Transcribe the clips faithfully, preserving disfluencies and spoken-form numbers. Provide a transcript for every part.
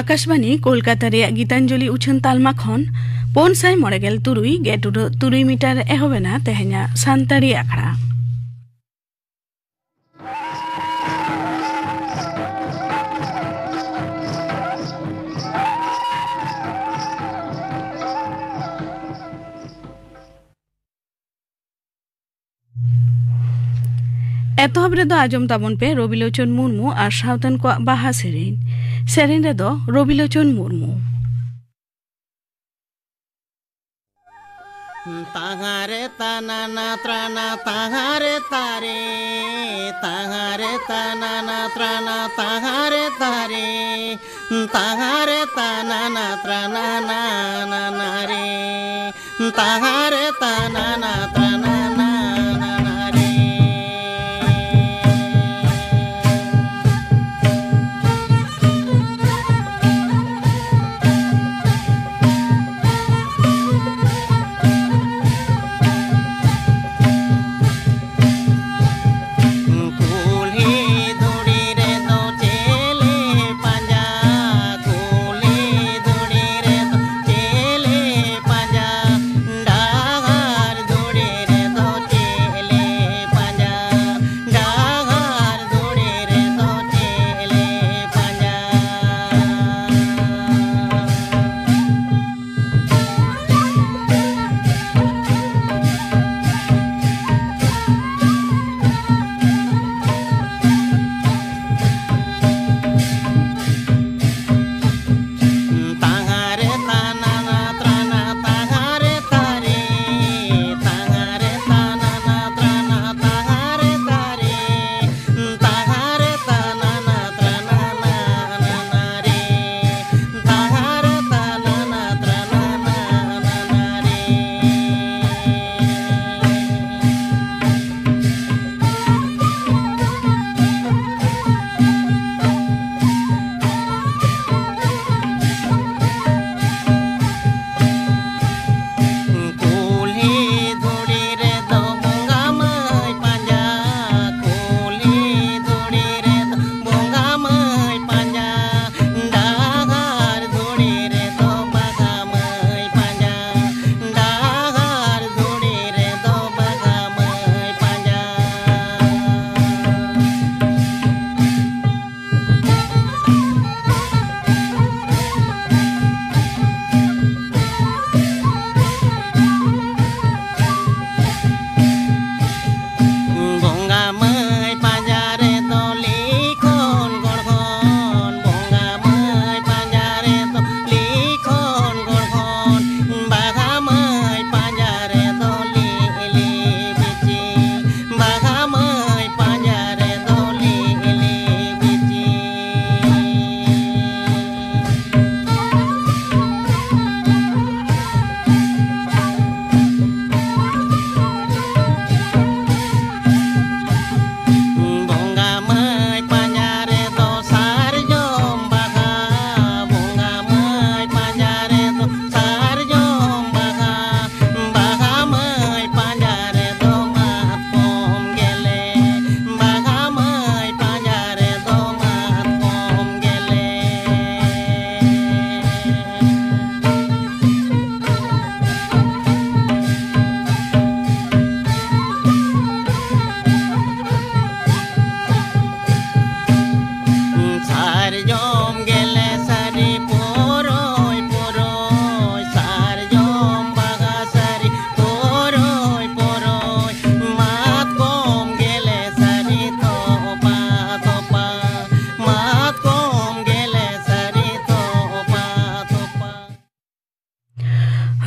ᱟᱠᱟᱥᱵᱟᱱᱤ ᱠᱳᱞᱠᱟᱛᱟ ᱨᱮᱭᱟᱜ ᱜᱤᱛᱟᱧᱡᱚᱞᱤ ᱩᱪᱷᱟᱹᱱ ᱛᱟᱞᱢᱟ ᱠᱷᱚᱱ ᱯᱩᱱ ᱥᱟᱭ ᱢᱚᱬᱮ ᱜᱮᱞ ᱛᱩᱨᱩᱭ ᱜᱮ ᱴᱩᱰᱟᱹᱜ ᱛᱩᱨᱩᱭ ᱢᱤᱴᱟᱨ ᱮᱦᱚᱵ ᱮᱱᱟ ᱛᱮᱦᱮᱧᱟᱜ ᱥᱟᱱᱛᱟᱲᱤ ᱟᱠᱷᱲᱟ᱾ ᱮᱛᱚᱦᱚᱵ ᱨᱮᱫᱚ ᱟᱸᱡᱚᱢ ᱛᱟᱵᱚᱱ ᱯᱮ ᱨᱚᱵᱤᱞᱳᱪᱚᱱ ᱢᱩᱨᱢᱩ ᱟᱨ ᱥᱟᱶᱛᱮᱱ ᱠᱚᱣᱟᱜ ᱵᱟᱦᱟ ᱥᱮᱨᱮᱧ᱾ ᱥᱮᱨᱮᱧ ᱨᱮᱫᱚ ᱨᱚᱵᱤᱞᱳᱪᱚᱱ ᱢᱩᱨᱢᱩ᱾ ᱛᱟᱦᱟᱨᱮ ᱛᱟᱱᱟᱱᱟ ᱛᱨᱟᱱᱟ ᱛᱟᱦᱟᱨᱮ ᱛᱟᱨᱮ, ᱛᱟᱦᱟᱨᱮ ᱛᱟᱱᱟᱱᱟ ᱛᱨᱟᱱᱟ ᱛᱟᱦᱟᱨᱮ ᱛᱟᱨᱮ, ᱛᱟᱦᱟᱨᱮ ᱛᱟᱱᱟᱱᱟ ᱛᱨᱟᱱᱟ ᱱᱟ ᱱᱟ ᱱᱟ ᱨᱮ᱾ ᱛᱟᱦᱟᱨᱮ ᱛᱟᱱᱟᱱᱟ ᱛᱨᱟᱱᱟᱱᱟ ᱱᱟᱱᱟ ᱨᱮ᱾ ᱠᱩᱞᱦᱤ ᱫᱷᱩᱲᱤ ᱨᱮᱫᱚ ᱪᱮᱞᱮ ᱯᱟᱸᱡᱟ, ᱠᱩᱞᱦᱤ ᱫᱷᱩᱲᱤ ᱨᱮᱫᱚ ᱪᱮᱞᱮ ᱯᱟᱸᱡᱟ, ᱰᱟᱦᱟᱨ ᱫᱷᱩᱲᱤ ᱨᱮ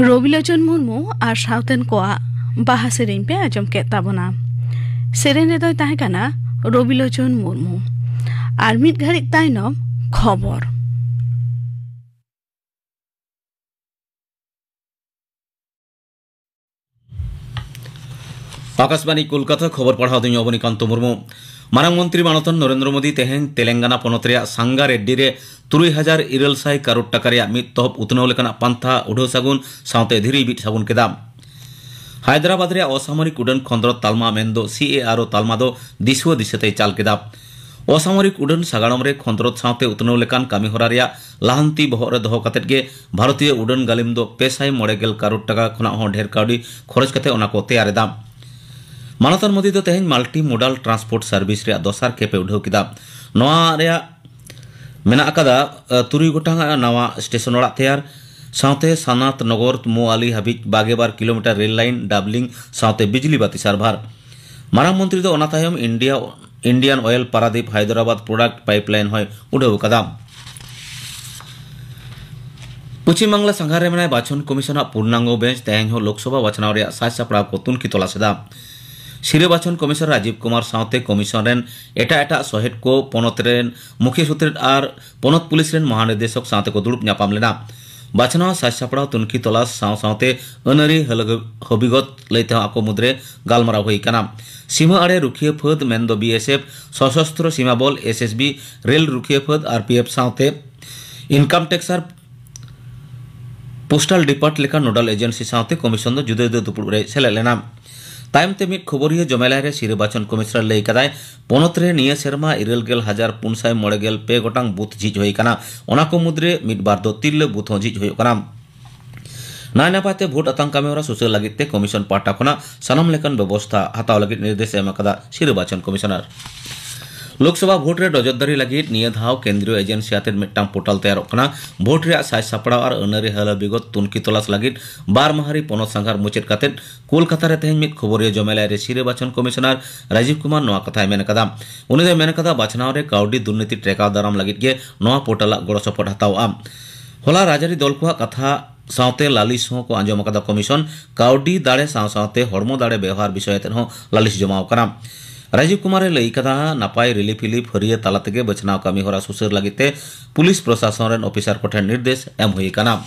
ᱨᱚᱵᱤᱞᱳᱪᱚᱱ ᱢᱩᱨᱢᱩ ᱟᱨ ᱥᱟᱶᱛᱮᱱ ᱠᱚᱣᱟᱜ ᱵᱟᱦᱟ ᱥᱮᱨᱮᱧ ᱯᱮ ᱟᱸᱡᱚᱢ ᱠᱮᱫ ᱛᱟᱵᱚᱱᱟ᱾ ᱥᱮᱨᱮᱧ ᱨᱮᱫᱚᱭ ᱛᱟᱦᱮᱸ ᱠᱟᱱᱟ ᱨᱚᱵᱤᱞᱳᱪᱚᱱ ᱢᱩᱨᱢᱩ᱾ ᱟᱨ ᱢᱤᱫ ᱜᱷᱟᱹᱲᱤᱡ ᱛᱟᱭᱱᱚᱢ ᱠᱷᱚᱵᱚᱨ᱾ ᱟᱠᱟᱥᱵᱟᱱᱤ ᱠᱳᱞᱠᱟᱛᱟ, ᱠᱷᱚᱵᱚᱨ ᱯᱟᱲᱦᱟᱣ ᱫᱩᱧ ᱚᱵᱚᱱᱤᱠᱟᱱᱛᱚ ᱢᱩᱨᱢᱩ᱾ ᱢᱟᱨᱟᱝ ᱢᱚᱱᱛᱨᱤ ᱢᱟᱱᱚᱛᱟᱱ ᱱᱚᱨᱮᱱᱫᱨᱚ ᱢᱳᱫᱤ ᱛᱮᱦᱮᱧ ᱛᱮᱞᱮᱝᱜᱟᱱᱟ ᱯᱚᱱᱚᱛ ᱨᱮᱭᱟᱜ ᱥᱟᱝᱜᱟᱨᱮᱰᱰᱤ ᱨᱮ ᱛᱩᱨᱩᱭ ᱦᱟᱡᱟᱨ ᱤᱨᱟᱹᱞ ᱥᱟᱭ ᱠᱟᱨᱳᱲ ᱴᱟᱠᱟ ᱨᱮᱭᱟᱜ ᱢᱤᱫ ᱛᱚᱦᱚᱵ ᱩᱛᱱᱟᱹᱣ ᱞᱮᱠᱟᱱᱟᱜ ᱯᱟᱱᱛᱷᱟ ᱩᱰᱷᱟᱹᱣ ᱥᱟᱹᱜᱩᱱ ᱥᱟᱶᱛᱮ ᱫᱷᱤᱨᱤ ᱵᱤᱫ ᱥᱟᱹᱜᱩᱱ ᱠᱮᱫᱟ᱾ ᱦᱟᱭᱫᱨᱟᱵᱟᱫᱽ ᱨᱮᱭᱟᱜ ᱚᱥᱟᱢᱚᱨᱤᱠ ᱩᱰᱟᱹᱱ ᱠᱷᱚᱸᱫᱽᱨᱚᱫ ᱛᱟᱞᱢᱟ ᱢᱮᱱᱫᱚ ᱥᱤ ᱮ ᱟᱨ ᱳ ᱛᱟᱞᱢᱟ ᱫᱚ ᱫᱤᱥᱩᱣᱟᱹ ᱫᱤᱥᱟᱹ ᱛᱮᱭ ᱪᱟᱞ ᱠᱮᱫᱟ᱾ ᱚᱥᱟᱢᱚᱨᱤᱠ ᱩᱰᱟᱹᱱ ᱥᱟᱜᱟᱲᱚᱢ ᱨᱮ ᱠᱷᱚᱸᱫᱽᱨᱚᱫ ᱥᱟᱶᱛᱮ ᱩᱛᱱᱟᱹᱣ ᱞᱮᱠᱟᱱ ᱠᱟᱹᱢᱤ ᱦᱚᱨᱟ ᱨᱮᱭᱟᱜ ᱞᱟᱦᱟᱱᱛᱤ ᱵᱚᱦᱚᱜ ᱨᱮ ᱫᱚᱦᱚ ᱠᱟᱛᱮᱫ ᱜᱮ ᱵᱷᱟᱨᱚᱛᱤᱭᱚ ᱩᱰᱟᱹᱱ ᱜᱟᱹᱞᱤᱢ ᱫᱚ ᱯᱮ ᱥᱟᱭ ᱢᱚᱬᱮ ᱜᱮᱞ ᱠᱟᱨᱳᱲ ᱴᱟᱠᱟ ᱠᱷᱚᱱᱟᱜ ᱦᱚᱸ ᱰᱷᱮᱨ ᱠᱟᱹᱣᱰᱤ ᱠᱷᱚᱨᱚᱪ ᱠᱟᱛᱮ ᱚᱱᱟ ᱠᱚ ᱛᱮᱭᱟᱨ ᱮᱫᱟ᱾ ᱢᱟᱱᱚᱛᱟᱱ ᱢᱳᱫᱤ ᱫᱚ ᱛᱮᱦᱮᱧ multi modal transport service ᱨᱮᱭᱟᱜ ᱫᱚᱥᱟᱨ ᱠᱷᱮᱯ ᱮ ᱩᱰᱷᱟᱹᱣ ᱠᱮᱫᱟ᱾ ᱱᱚᱣᱟ ᱨᱮᱭᱟᱜ ᱢᱮᱱᱟᱜ ᱟᱠᱟᱫᱟ, ᱟ, ᱛᱩᱨᱩᱭ ᱜᱚᱴᱟᱝ ᱱᱟᱣᱟ ᱥᱴᱮᱥᱚᱱ ᱚᱲᱟᱜ ᱛᱮᱭᱟᱨ, ᱥᱟᱶᱛᱮ ᱥᱟᱱᱟᱛ ᱱᱚᱜᱚᱨ ᱢᱳᱣᱟᱞᱤ ᱦᱟᱹᱵᱤᱡ ᱵᱟᱜᱮ ᱵᱟᱨ ᱠᱤᱞᱳᱢᱤᱴᱟᱨ ᱨᱮᱞ ᱞᱟᱭᱤᱱ, ᱰᱟᱵᱞᱤᱝ ᱥᱟᱶᱛᱮ ᱵᱤᱡᱽᱞᱤ ᱵᱟᱹᱛᱤ ᱥᱟᱨᱵᱷᱟᱨ᱾ ᱢᱟᱨᱟᱝ ᱢᱚᱱᱛᱨᱤ ᱫᱚ ᱚᱱᱟ ᱛᱟᱭᱚᱢ India, Indian Oil Paradip Hyderabad product pipeline ᱦᱚᱸᱭ ᱩᱰᱷᱟᱹᱣ ᱟᱠᱟᱫᱟ᱾ ᱯᱚᱪᱷᱤᱢ ᱵᱟᱝᱞᱟ ᱥᱟᱸᱜᱷᱟᱨ ᱨᱮ ᱢᱮᱱᱟᱭ ᱵᱟᱪᱷᱚᱱ ᱠᱚᱢᱤᱥᱚᱱᱟᱜ ᱯᱩᱨᱱᱟᱝᱜᱚ ᱵᱮᱧᱪ ᱛᱮᱦᱮᱧ ᱦᱚᱸ ᱞᱳᱠᱥᱚᱵᱷᱟ ᱵᱟᱪᱷᱱᱟᱣ ᱨᱮᱭᱟᱜ ᱥᱟᱡᱽ ᱥᱟᱯᱲᱟᱣ ᱠᱚ ᱛᱩᱱᱠᱷᱤ ᱛᱚᱞᱟᱥ ᱮᱫᱟ᱾ ᱥᱤᱨᱟᱹ ᱵᱟᱪᱷᱚᱱ ᱠᱚᱢᱤᱥᱚᱱ ᱨᱟᱡᱤᱵᱽ ᱠᱩᱢᱟᱨ ᱥᱟᱶᱛᱮ ᱠᱚᱢᱤᱥᱚᱱ ᱨᱮᱱ ᱮᱴᱟᱜ ᱮᱴᱟᱜ ᱥᱚᱦᱮᱫ ᱠᱚ, ᱯᱚᱱᱚᱛ ᱨᱮᱱ ᱢᱩᱠᱷᱤᱭᱟᱹ ᱥᱩᱛᱨᱮᱛ ᱟᱨ ᱯᱚᱱᱚᱛ ᱯᱩᱞᱤᱥ ᱨᱮᱱ ᱢᱚᱦᱟᱱᱤᱨᱫᱮᱥᱚᱠ ᱥᱟᱶᱛᱮ ᱠᱚ ᱫᱩᱲᱩᱵ ᱧᱟᱯᱟᱢ ᱞᱮᱱᱟ᱾ ᱵᱟᱪᱷᱱᱟᱣ ᱥᱟᱡᱽ ᱥᱟᱯᱲᱟᱣ ᱛᱩᱱᱠᱷᱤ ᱛᱚᱞᱟᱥ ᱥᱟᱶ ᱥᱟᱶᱛᱮ ᱟᱹᱱᱟᱹᱨᱤ ᱦᱟᱹᱞᱟᱹᱜ ᱦᱚᱵᱤᱜᱚᱛ ᱞᱟᱹᱭ ᱛᱮᱦᱚᱸ ᱟᱠᱚ ᱢᱩᱫᱽᱨᱮ ᱜᱟᱞᱢᱟᱨᱟᱣ ᱦᱩᱭ ᱟᱠᱟᱱᱟ᱾ ᱥᱤᱢᱟᱹ ᱟᱲᱮ ᱨᱩᱠᱷᱤᱭᱟᱹ ᱯᱷᱟᱹᱫᱽ ᱢᱮᱱᱫᱚ ᱵᱤ ᱮᱥ ᱮᱯᱷ, ᱥᱚᱥᱚᱥᱛᱨᱚ ᱥᱤᱢᱟ ᱵᱚᱞ, ᱮᱥ ᱮᱥ ᱵᱤ, ᱨᱮᱞ ᱨᱩᱠᱷᱤᱭᱟᱹ ᱯᱷᱟᱹᱫᱽ, ᱟᱨ ᱯᱤ ᱮᱯᱷ ᱥᱟᱶᱛᱮ ᱤᱱᱠᱟᱢ ᱴᱮᱠᱥ ᱟᱨ ᱯᱳᱥᱴᱟᱞ ᱰᱤᱯᱟᱨᱴ ᱞᱮᱠᱟ ᱱᱳᱰᱟᱞ ᱮᱡᱮᱱᱥᱤ ᱥᱟᱶᱛᱮ ᱠᱚᱢᱤᱥᱚᱱ ᱫᱚ ᱡᱩᱫᱟᱹ ᱡᱩᱫᱟᱹ ᱫᱩᱯᱲᱩᱵ ᱨᱮ ᱥᱮᱞᱮᱫ ᱞᱮᱱᱟ᱾ ᱛᱟᱭᱚᱢ ᱛᱮ ᱢᱤᱫ ᱠᱷᱚᱵᱚᱨᱤᱭᱟᱹ ᱡᱚᱢᱮᱞᱟᱭ ᱨᱮ ᱥᱤᱨᱟᱹ ᱵᱟᱪᱷᱚᱱ ᱠᱚᱢᱤᱥᱚᱱᱟᱨ ᱞᱟᱹᱭ ᱠᱟᱫᱟᱭ, ᱯᱚᱱᱚᱛ ᱨᱮ ᱱᱤᱭᱟᱹ ᱥᱮᱨᱢᱟ ᱤᱨᱟᱹᱞ ᱜᱮᱞ ᱦᱟᱡᱟᱨ ᱯᱩᱱ ᱥᱟᱭ ᱢᱚᱬᱮ ᱜᱮᱞ ᱯᱮ ᱜᱚᱴᱟᱝ ᱵᱩᱛᱷ ᱡᱷᱤᱡ ᱦᱩᱭ ᱟᱠᱟᱱᱟ᱾ ᱚᱱᱟ ᱠᱚ ᱢᱩᱫᱽᱨᱮ ᱢᱤᱫ ᱵᱟᱨ ᱫᱚ ᱛᱤᱨᱞᱟᱹ ᱵᱩᱛᱷ ᱦᱚᱸ ᱡᱷᱤᱡ ᱦᱩᱭᱩᱜ ᱠᱟᱱᱟ᱾ ᱱᱟᱭ ᱱᱟᱯᱟᱭ ᱛᱮ ᱵᱷᱳᱴ ᱟᱛᱟᱝ ᱠᱟᱹᱢᱤ ᱦᱚᱨᱟ ᱥᱩᱥᱟᱹᱨ ᱞᱟᱹᱜᱤᱫ ᱛᱮ ᱠᱚᱢᱤᱥᱚᱱ ᱯᱟᱦᱴᱟ ᱠᱷᱚᱱᱟᱜ ᱥᱟᱱᱟᱢ ᱞᱮᱠᱟᱱ ᱵᱮᱵᱚᱥᱛᱷᱟ ᱦᱟᱛᱟᱣ ᱞᱟᱹᱜᱤᱫ ᱱᱤᱨᱫᱮᱥ ᱮ ᱮᱢ ᱟᱠᱟᱫᱟ ᱥᱤᱨᱟᱹ ᱵᱟᱪᱷᱚᱱ ᱠᱚᱢᱤᱥᱚᱱᱟᱨ᱾ ᱞᱳᱠᱥᱚᱵᱷᱟ ᱵᱷᱳᱴ ᱨᱮ ᱱᱚᱡᱚᱨᱫᱟᱨᱤ ᱞᱟᱹᱜᱤᱫ ᱱᱤᱭᱟᱹ ᱫᱷᱟᱣ ᱠᱮᱱᱫᱨᱤᱭᱚ ᱮᱡᱮᱱᱥᱤ ᱟᱛᱮᱫ ᱢᱤᱫᱴᱟᱝ ᱯᱳᱨᱴᱟᱞ ᱛᱮᱭᱟᱨᱚᱜ ᱠᱟᱱᱟ᱾ ᱵᱷᱳᱴ ᱨᱮᱭᱟᱜ ᱥᱟᱡᱽ ᱥᱟᱯᱲᱟᱣ ᱟᱨ ᱟᱹᱱᱟᱹᱨᱤ ᱦᱟᱹᱞᱟᱹ ᱵᱤᱜᱚᱛ ᱛᱩᱱᱠᱷᱤ ᱛᱚᱞᱟᱥ ᱞᱟᱹᱜᱤᱫ ᱵᱟᱨ ᱢᱟᱦᱟᱨᱤ ᱯᱚᱱᱚᱛ ᱥᱟᱸᱜᱷᱟᱨ ᱢᱩᱪᱟᱹᱫ ᱠᱟᱛᱮᱫ ᱠᱳᱞᱠᱟᱛᱟ ᱨᱮ ᱛᱮᱦᱮᱧ ᱢᱤᱫ ᱠᱷᱚᱵᱚᱨᱤᱭᱟᱹ ᱡᱚᱢᱮᱞᱟᱭ ᱨᱮ ᱥᱤᱨᱟᱹ ᱵᱟᱪᱷᱚᱱ ᱠᱚᱢᱤᱥᱚᱱᱟᱨ ᱨᱟᱡᱤᱵᱽ ᱠᱩᱢᱟᱨ ᱱᱚᱣᱟ ᱠᱟᱛᱷᱟᱭ ᱢᱮᱱ ᱟᱠᱟᱫᱟ᱾ ᱩᱱᱤ ᱫᱚᱭ ᱢᱮᱱ ᱟᱠᱟᱫᱟ, ᱵᱟᱪᱷᱱᱟᱣ ᱨᱮ ᱠᱟᱹᱣᱰᱤ ᱫᱩᱨᱱᱤᱛᱤ ᱴᱮᱠᱟᱣ ᱫᱟᱨᱟᱢ ᱞᱟᱹᱜᱤᱫ ᱜᱮ ᱱᱚᱣᱟ ᱯᱳᱨᱴᱟᱞᱟᱜ ᱜᱚᱲᱚ ᱥᱚᱯᱚᱦᱚᱫ ᱦᱟᱛᱟᱣᱜᱼᱟ᱾ ᱦᱚᱞᱟ ᱨᱟᱡᱽᱟᱹᱨᱤ ᱫᱚᱞ ᱠᱚᱣᱟᱜ ᱠᱟᱛᱷᱟ ᱥᱟᱶᱛᱮ ᱞᱟᱹᱞᱤᱥ ᱦᱚᱸ ᱠᱚ ᱟᱸᱡᱚᱢ ᱟᱠᱟᱫᱟ ᱠᱚᱢᱤᱥᱚᱱ᱾ ᱠᱟᱹᱣᱰᱤ ᱫᱟᱲᱮ ᱥᱟᱶ ᱥᱟᱶᱛᱮ ᱦᱚᱲᱢᱚ ᱫᱟᱲᱮ ᱵᱮᱣᱦᱟᱨ ᱵᱤᱥᱚᱭ ᱟᱛᱮᱫ ᱦᱚᱸ ᱞᱟᱹᱞᱤᱥ ᱡᱚᱢᱟᱣ ᱟᱠᱟᱱᱟ᱾ ᱨᱟᱡᱤᱵᱽ ᱠᱩᱢᱟᱨ ᱮ ᱞᱟᱹᱭ ᱟᱠᱟᱫᱟ, ᱱᱟᱯᱟᱭ ᱨᱤᱞᱤᱯᱷ ᱦᱤᱞᱤᱯᱷ ᱯᱷᱟᱹᱨᱭᱟᱹ ᱛᱟᱞᱟ ᱛᱮᱜᱮ ᱵᱟᱪᱷᱱᱟᱣ ᱠᱟᱹᱢᱤ ᱦᱚᱨᱟ ᱥᱩᱥᱟᱹᱨ ᱞᱟᱹᱜᱤᱫ ᱛᱮ ᱯᱩᱞᱤᱥ ᱯᱨᱚᱥᱟᱥᱚᱱ ᱨᱮᱱ ᱚᱯᱷᱤᱥᱟᱨ ᱠᱚᱴᱷᱮᱱ ᱱᱤᱨᱫᱮᱥ ᱮᱢ ᱦᱩᱭ ᱟᱠᱟᱱᱟ᱾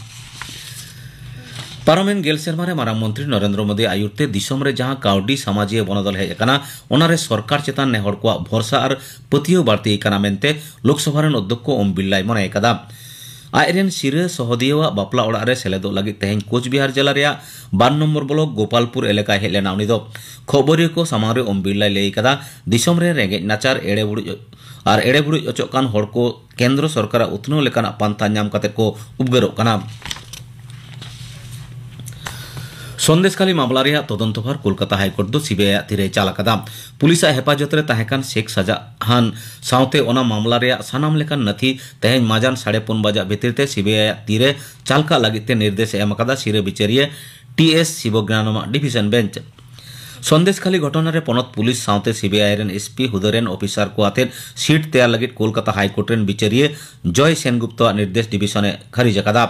ᱯᱟᱨᱚᱢᱮᱱ ᱜᱮᱞ ᱥᱮᱨᱢᱟ ᱨᱮ ᱢᱟᱨᱟᱝ ᱢᱚᱱᱛᱨᱤ ᱱᱚᱨᱮᱱᱫᱨᱚ ᱢᱳᱫᱤ ᱟᱭᱩᱨ ᱛᱮ ᱫᱤᱥᱚᱢ ᱨᱮ ᱡᱟᱦᱟᱸ ᱠᱟᱹᱣᱰᱤ ᱥᱟᱢᱟᱡᱤᱭᱟᱹ ᱵᱚᱱᱚᱫᱚᱞ ᱦᱮᱡ ᱟᱠᱟᱱᱟ, ᱚᱱᱟᱨᱮ ᱥᱚᱨᱠᱟᱨ ᱪᱮᱛᱟᱱ ᱱᱮᱦᱚᱲ ᱠᱚᱣᱟᱜ ᱵᱷᱚᱨᱥᱟ ᱟᱨ ᱯᱟᱹᱛᱭᱟᱹᱣ ᱵᱟᱹᱲᱛᱤ ᱟᱠᱟᱱᱟ ᱢᱮᱱᱛᱮ ᱞᱳᱠᱥᱚᱵᱷᱟ ᱨᱮᱱ ᱚᱫᱽᱫᱷᱚᱠᱠᱷᱚ ᱳᱢ ᱵᱤᱨᱞᱟᱭ ᱢᱚᱱᱮ ᱟᱠᱟᱫᱟ᱾ ᱟᱡᱨᱮᱱ ᱥᱤᱨᱟᱹ ᱥᱚᱦᱚᱫᱤᱭᱟᱹᱣᱟᱜ ᱵᱟᱯᱞᱟ ᱚᱲᱟᱜ ᱨᱮ ᱥᱮᱞᱮᱫᱚᱜ ᱞᱟᱹᱜᱤᱫ ᱛᱮᱦᱮᱧ ᱠᱳᱪᱵᱤᱦᱟᱨ ᱡᱮᱞᱟ ᱨᱮᱭᱟᱜ ᱵᱟᱨ ᱱᱚᱢᱵᱚᱨ ᱵᱞᱚᱠ ᱜᱳᱯᱟᱞᱯᱩᱨ ᱮᱞᱟᱠᱟᱭ ᱦᱮᱡ ᱞᱮᱱᱟ ᱩᱱᱤ ᱫᱚ᱾ ᱠᱷᱚᱵᱚᱨᱤᱭᱟᱹ ᱠᱚ ᱥᱟᱢᱟᱝ ᱨᱮ ᱳᱢ ᱵᱤᱨᱞᱟᱭ ᱞᱟᱹᱭ ᱟᱠᱟᱫᱟ, ᱫᱤᱥᱚᱢ ᱨᱮ ᱨᱮᱸᱜᱮᱡ ᱱᱟᱪᱟᱨ ᱮᱲᱮ ᱵᱩᱲᱩᱡ ᱟᱨ ᱮᱲᱮ ᱵᱩᱲᱩᱡ ᱚᱪᱚᱜ ᱠᱟᱱ ᱦᱚᱲ ᱠᱚ ᱠᱮᱱᱫᱨᱚ ᱥᱚᱨᱠᱟᱨᱟᱜ ᱩᱛᱱᱟᱹᱣ ᱞᱮᱠᱟᱱᱟᱜ ᱯᱟᱱᱛᱷᱟ ᱧᱟᱢ ᱠᱟᱛᱮ ᱠᱚ ᱩᱯᱜᱟᱹᱨᱚᱜ ᱠᱟᱱᱟ᱾ ᱥᱚᱱᱫᱮᱥᱠᱷᱟᱞᱤ ᱢᱟᱢᱞᱟ ᱨᱮᱭᱟᱜ ᱛᱚᱫᱚᱱᱛᱚ ᱵᱷᱟᱨ ᱠᱳᱞᱠᱟᱛᱟ ᱦᱟᱭᱠᱳᱨᱴ ᱫᱚ ᱥᱤᱵᱤᱟᱭ ᱟᱜ ᱛᱤᱨᱮ ᱪᱟᱞ ᱟᱠᱟᱫᱟ᱾ ᱯᱩᱞᱤᱥ ᱟᱜ ᱦᱮᱯᱟᱡᱚᱛ ᱨᱮ ᱛᱟᱦᱮᱸ ᱠᱟᱱ ᱥᱮᱠ ᱥᱟᱡᱟᱦᱟᱱ ᱥᱟᱶᱛᱮ ᱚᱱᱟ ᱢᱟᱢᱞᱟ ᱨᱮᱭᱟᱜ ᱥᱟᱱᱟᱢ ᱞᱮᱠᱟᱱ ᱱᱟᱹᱛᱷᱤ ᱛᱮᱦᱮᱧ ᱢᱟᱡᱟᱱ ᱥᱟᱲᱮ ᱯᱩᱱ ᱵᱟᱡᱟᱜ ᱵᱷᱤᱛᱤᱨ ᱛᱮ ᱥᱤᱵᱤᱟᱭ ᱟᱜ ᱛᱤᱨᱮ ᱪᱟᱞ ᱠᱟᱜ ᱞᱟᱹᱜᱤᱫ ᱛᱮ ᱱᱤᱨᱫᱮᱥ ᱮ ᱮᱢ ᱟᱠᱟᱫᱟ ᱥᱤᱨᱟᱹ ᱵᱤᱪᱟᱹᱨᱤᱭᱟᱹ ᱴᱤ ᱮᱥ ᱥᱤᱵᱚᱜᱽᱱᱟᱱᱚᱢ ᱟᱜ ᱰᱤᱵᱷᱤᱥᱚᱱ ᱵᱮᱧᱪ᱾ ᱥᱚᱱᱫᱮᱥᱠᱷᱟᱞᱤ ᱜᱷᱚᱴᱚᱱᱟ ᱨᱮ ᱯᱚᱱᱚᱛ ᱯᱩᱞᱤᱥ ᱥᱟᱶᱛᱮ ᱥᱤᱵᱤᱟᱭ ᱨᱮᱱ ᱮᱥ ᱯᱤ ᱦᱩᱫᱟᱹ ᱨᱮᱱ ᱚᱯᱷᱤᱥᱟᱨ ᱠᱚ ᱟᱛᱮᱫ ᱥᱤᱴ ᱛᱮᱭᱟᱨ ᱞᱟᱹᱜᱤᱫ ᱠᱳᱞᱠᱟᱛᱟ ᱦᱟᱭᱠᱳᱨᱴ ᱨᱮᱱ ᱵᱤᱪᱟᱹᱨᱤᱭᱟᱹ ᱡᱚᱭ ᱥᱮᱱᱜᱩᱯᱛᱚ ᱟᱜ ᱱᱤᱨᱫᱮᱥ ᱰᱤᱵᱷᱤᱥᱚᱱ ᱮ ᱠᱷᱟᱹᱨᱤᱡ ᱟᱠᱟᱫᱟ᱾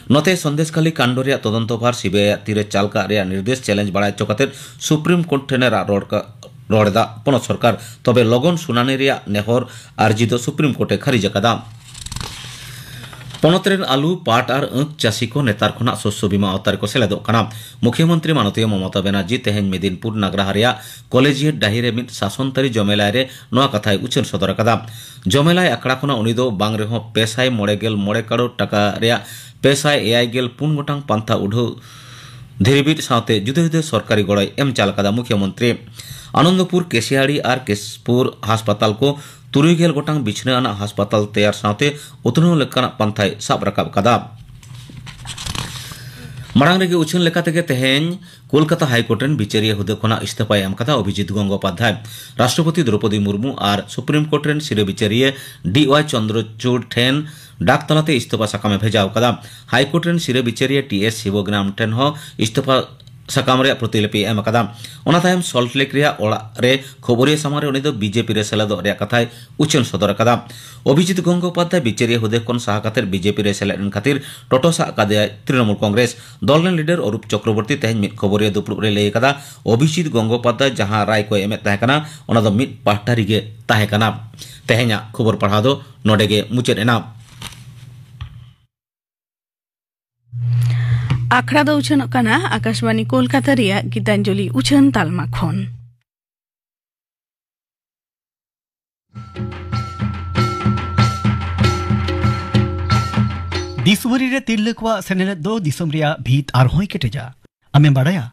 ᱱᱚᱛᱮ ᱥᱚᱱᱫᱮᱥᱠᱷᱟᱞᱤ ᱠᱟᱱᱰ ᱨᱮᱭᱟᱜ ᱛᱚᱫᱚᱱᱛᱚ ᱵᱷᱟᱨ ᱥᱤᱵᱤᱟᱭ ᱟᱜ ᱛᱤᱨᱮ ᱪᱟᱞ ᱠᱟᱜ ᱨᱮᱭᱟᱜ ᱱᱤᱨᱫᱮᱥ ᱪᱮᱞᱮᱧᱡᱽ ᱵᱟᱲᱟᱭ ᱦᱚᱪᱚ ᱠᱟᱛᱮ ᱥᱩᱯᱨᱤᱢ ᱠᱳᱨᱴ ᱴᱷᱮᱱ ᱮ ᱨᱟᱜ ᱨᱚᱲ ᱠᱟ-, ᱨᱚᱲ ᱮᱫᱟ ᱯᱚᱱᱚᱛ ᱥᱚᱨᱠᱟᱨ᱾ ᱛᱚᱵᱮ ᱞᱚᱜᱚᱱ ᱥᱩᱱᱟᱱᱤ ᱨᱮᱭᱟᱜ ᱱᱮᱦᱚᱨ ᱟᱨᱡᱤ ᱫᱚ ᱥᱩᱯᱨᱤᱢ ᱠᱳᱨᱴ ᱮ ᱠᱷᱟᱹᱨᱤᱡ ᱟᱠᱟᱫᱟ᱾ ᱯᱚᱱᱚᱛ ᱨᱮᱱ ᱟᱹᱞᱩ, ᱯᱟᱴ ᱟᱨ ᱟᱹᱠ ᱪᱟᱹᱥᱤ ᱠᱚ ᱱᱮᱛᱟᱨ ᱠᱷᱚᱱᱟᱜ ᱥᱚᱥᱭᱚ ᱵᱤᱢᱟ ᱟᱣᱛᱟ ᱨᱮᱠᱚ ᱥᱮᱞᱮᱫᱚᱜ ᱠᱟᱱᱟ᱾ ᱢᱩᱠᱷᱭᱚᱢᱚᱱᱛᱨᱤ ᱢᱟᱱᱚᱛᱤᱭᱟᱹ ᱢᱚᱢᱚᱛᱟ ᱵᱮᱱᱟᱨᱡᱤ ᱛᱮᱦᱮᱧ ᱢᱮᱫᱤᱱᱯᱩᱨ ᱱᱟᱜᱽᱨᱟᱦᱟ ᱨᱮᱭᱟᱜ ᱠᱚᱞᱮᱡᱤᱭᱮᱴ ᱰᱟᱹᱦᱤ ᱨᱮ ᱢᱤᱫ ᱥᱟᱥᱚᱱ ᱛᱟᱹᱨᱤ ᱡᱚᱢᱮᱞᱟᱭ ᱨᱮ ᱱᱚᱣᱟ ᱠᱟᱛᱷᱟᱭ ᱩᱪᱷᱟᱹᱱ ᱥᱚᱫᱚᱨ ᱟᱠᱟᱫᱟ᱾ ᱡᱚᱢᱮᱞᱟᱭ ᱟᱠᱷᱲᱟ ᱠᱷᱚᱱᱟᱜ ᱩᱱᱤ ᱫᱚ ᱵᱟᱝ ᱨᱮᱦᱚᱸ ᱯᱮ ᱥᱟᱭ ᱢᱚᱬᱮ ᱜᱮᱞ ᱢᱚᱬᱮ ᱠᱟᱨᱳᱲ ᱴᱟᱠᱟ ᱨᱮᱭᱟᱜ ᱯᱮ ᱥᱟᱭ ᱮᱭᱟᱭ ᱜᱮᱞ ᱯᱩᱱ ᱜᱚᱴᱟᱝ ᱯᱟᱱᱛᱷᱟ ᱩᱰᱷᱟᱹᱣ ᱫᱷᱤᱨᱤᱵᱤᱫ ᱥᱟᱶᱛᱮ ᱡᱩᱫᱟᱹ ᱡᱩᱫᱟᱹ ᱥᱚᱨᱠᱟᱨᱤ ᱜᱚᱲᱚᱭ ᱮᱢ ᱪᱟᱞ ᱟᱠᱟᱫᱟ ᱢᱩᱠᱷᱭᱚᱢᱚᱱᱛᱨᱤ᱾ ᱟᱱᱚᱱᱫᱚᱯᱩᱨ, ᱠᱮᱥᱤᱭᱟᱲᱤ ᱟᱨ ᱠᱮᱥᱯᱩᱨ ᱦᱟᱥᱯᱟᱛᱟᱞ ᱠᱚ ᱛᱩᱨᱩᱭ ᱜᱮᱞ ᱜᱚᱴᱟᱝ ᱵᱤᱪᱷᱱᱟᱹ ᱟᱱᱟᱜ ᱦᱟᱥᱯᱟᱛᱟᱞ ᱛᱮᱭᱟᱨ ᱥᱟᱶᱛᱮ ᱩᱛᱱᱟᱹᱣ ᱞᱮᱠᱟᱱᱟᱜ ᱯᱟᱱᱛᱷᱟᱭ ᱥᱟᱵ ᱨᱟᱠᱟᱵ ᱟᱠᱟᱫᱟ᱾ ᱢᱟᱲᱟᱝ ᱨᱮᱜᱮ ᱩᱪᱷᱟᱹᱱ ᱞᱮᱠᱟᱛᱮᱜᱮ ᱛᱮᱦᱮᱧ ᱠᱳᱞᱠᱟᱛᱟ ᱦᱟᱭᱠᱳᱨᱴ ᱨᱮᱱ ᱵᱤᱪᱟᱹᱨᱤᱭᱟᱹ ᱦᱩᱫᱟᱹ ᱠᱷᱚᱱᱟᱜ ᱤᱥᱛᱚᱯᱷᱟᱭ ᱮᱢ ᱟᱠᱟᱫᱟ ᱚᱵᱷᱤᱡᱤᱛ ᱜᱚᱝᱜᱳᱯᱟᱫᱷᱭᱟᱭ᱾ ᱨᱟᱥᱴᱨᱚᱯᱚᱛᱤ ᱫᱨᱚᱯᱚᱫᱤ ᱢᱩᱨᱢᱩ ᱟᱨ ᱥᱩᱯᱨᱤᱢ ᱠᱳᱨᱴ ᱨᱮᱱ ᱥᱤᱨᱟᱹ ᱵᱤᱪᱟᱹᱨᱤᱭᱟᱹ ᱰᱤ ᱣᱟᱭ ᱪᱚᱱᱫᱨᱚᱪᱩᱰ ᱴᱷᱮᱱ ᱰᱟᱠ ᱛᱟᱞᱟᱛᱮ ᱤᱥᱛᱚᱯᱷᱟ ᱥᱟᱠᱟᱢ ᱮ ᱵᱷᱮᱡᱟ ᱟᱠᱟᱫᱟ᱾ ᱦᱟᱭᱠᱳᱨᱴ ᱨᱮᱱ ᱥᱤᱨᱟᱹ ᱵᱤᱪᱟᱹᱨᱤᱭᱟᱹ ᱴᱤ ᱮᱥ ᱥᱤᱵᱚᱜᱽᱱᱟᱢ ᱴᱷᱮᱱ ᱦᱚᱸ ᱤᱥᱛᱚᱯᱷᱟ ᱥᱟᱠᱟᱢ ᱨᱮᱭᱟᱜ ᱯᱨᱚᱛᱤᱞᱤᱯᱤᱭ ᱮᱢ ᱟᱠᱟᱫᱟ᱾ ᱚᱱᱟ ᱛᱟᱭᱚᱢ ᱥᱚᱞᱴ ᱞᱮᱠ ᱨᱮᱭᱟᱜ ᱚᱲᱟᱜ ᱨᱮ ᱠᱷᱚᱵᱚᱨᱤᱭᱟᱹ ᱥᱟᱢᱟᱝ ᱨᱮ ᱩᱱᱤ ᱫᱚ ᱵᱤᱡᱮᱯᱤ ᱨᱮ ᱥᱮᱞᱮᱫᱚᱜ ᱨᱮᱭᱟᱜ ᱠᱟᱛᱷᱟᱭ ᱩᱪᱷᱟᱹᱱ ᱥᱚᱫᱚᱨ ᱟᱠᱟᱫᱟ᱾ ᱚᱵᱷᱤᱡᱤᱛ ᱜᱚᱝᱜᱳᱯᱟᱫᱽᱫᱷᱟᱭ ᱵᱤᱪᱟᱹᱨᱤᱭᱟᱹ ᱦᱩᱫᱟᱹ ᱠᱷᱚᱱ ᱥᱟᱦᱟ ᱠᱟᱛᱮ ᱵᱤᱡᱮᱯᱤ ᱨᱮ ᱥᱮᱞᱮᱫ ᱮᱱ ᱠᱷᱟᱹᱛᱤᱨ ᱴᱚᱴᱚ ᱥᱟᱵ ᱠᱟᱫᱮᱭᱟᱭ ᱛᱨᱤᱱᱚᱢᱩᱞ ᱠᱚᱝᱜᱨᱮᱥ᱾ ᱫᱚᱞ ᱨᱮᱱ ᱞᱤᱰᱟᱨ ᱚᱨᱩᱯ ᱪᱚᱠᱨᱚᱵᱚᱨᱛᱤ ᱛᱮᱦᱮᱧ ᱢᱤᱫ ᱠᱷᱚᱵᱚᱨᱤᱭᱟᱹ ᱫᱩᱯᱲᱩᱵ ᱨᱮᱭ ᱞᱟᱹᱭ ᱟᱠᱟᱫᱟ, ᱚᱵᱷᱤᱡᱤᱛ ᱜᱚᱝᱜᱳᱯᱟᱫᱽᱫᱷᱟᱭ ᱡᱟᱦᱟᱸ ᱨᱟᱭ ᱠᱚᱭ ᱮᱢᱮᱫ ᱛᱟᱦᱮᱸ ᱠᱟᱱᱟ, ᱚᱱᱟ ᱫᱚ ᱢᱤᱫ ᱯᱟᱦᱴᱟ ᱨᱮᱜᱮ ᱛᱟᱦᱮᱸ ᱠᱟᱱᱟ᱾ ᱛᱮᱦᱮᱧᱟᱜ ᱠᱷᱚᱵᱚᱨ ᱯᱟᱲᱦᱟᱣ ᱫᱚ ᱱᱚᱰᱮ ᱜᱮ ᱢᱩᱪᱟᱹᱫ ᱮᱱᱟ᱾ ᱟᱠᱷᱲᱟ ᱫᱚ ᱩᱪᱷᱟᱹᱱᱚᱜ ᱠᱟᱱᱟ ᱟᱠᱟᱥᱵᱟᱱᱤ ᱠᱳᱞᱠᱟᱛᱟ ᱨᱮᱭᱟᱜ ᱜᱤᱛᱟᱧᱡᱚᱞᱤ ᱩᱪᱷᱟᱹᱱ ᱛᱟᱞᱢᱟ ᱠᱷᱚᱱ᱾ ᱫᱤᱥᱣᱟᱹᱨᱤ ᱨᱮ ᱛᱤᱨᱞᱟᱹ ᱠᱚᱣᱟᱜ ᱥᱮᱱᱮᱞᱮᱫ ᱫᱚ ᱫᱤᱥᱚᱢ ᱨᱮᱭᱟᱜ ᱵᱷᱤᱛ ᱟᱨᱦᱚᱸᱭ ᱠᱮᱴᱮᱡᱟ᱾ ᱟᱢᱮᱢ ᱵᱟᱲᱟᱭᱟ,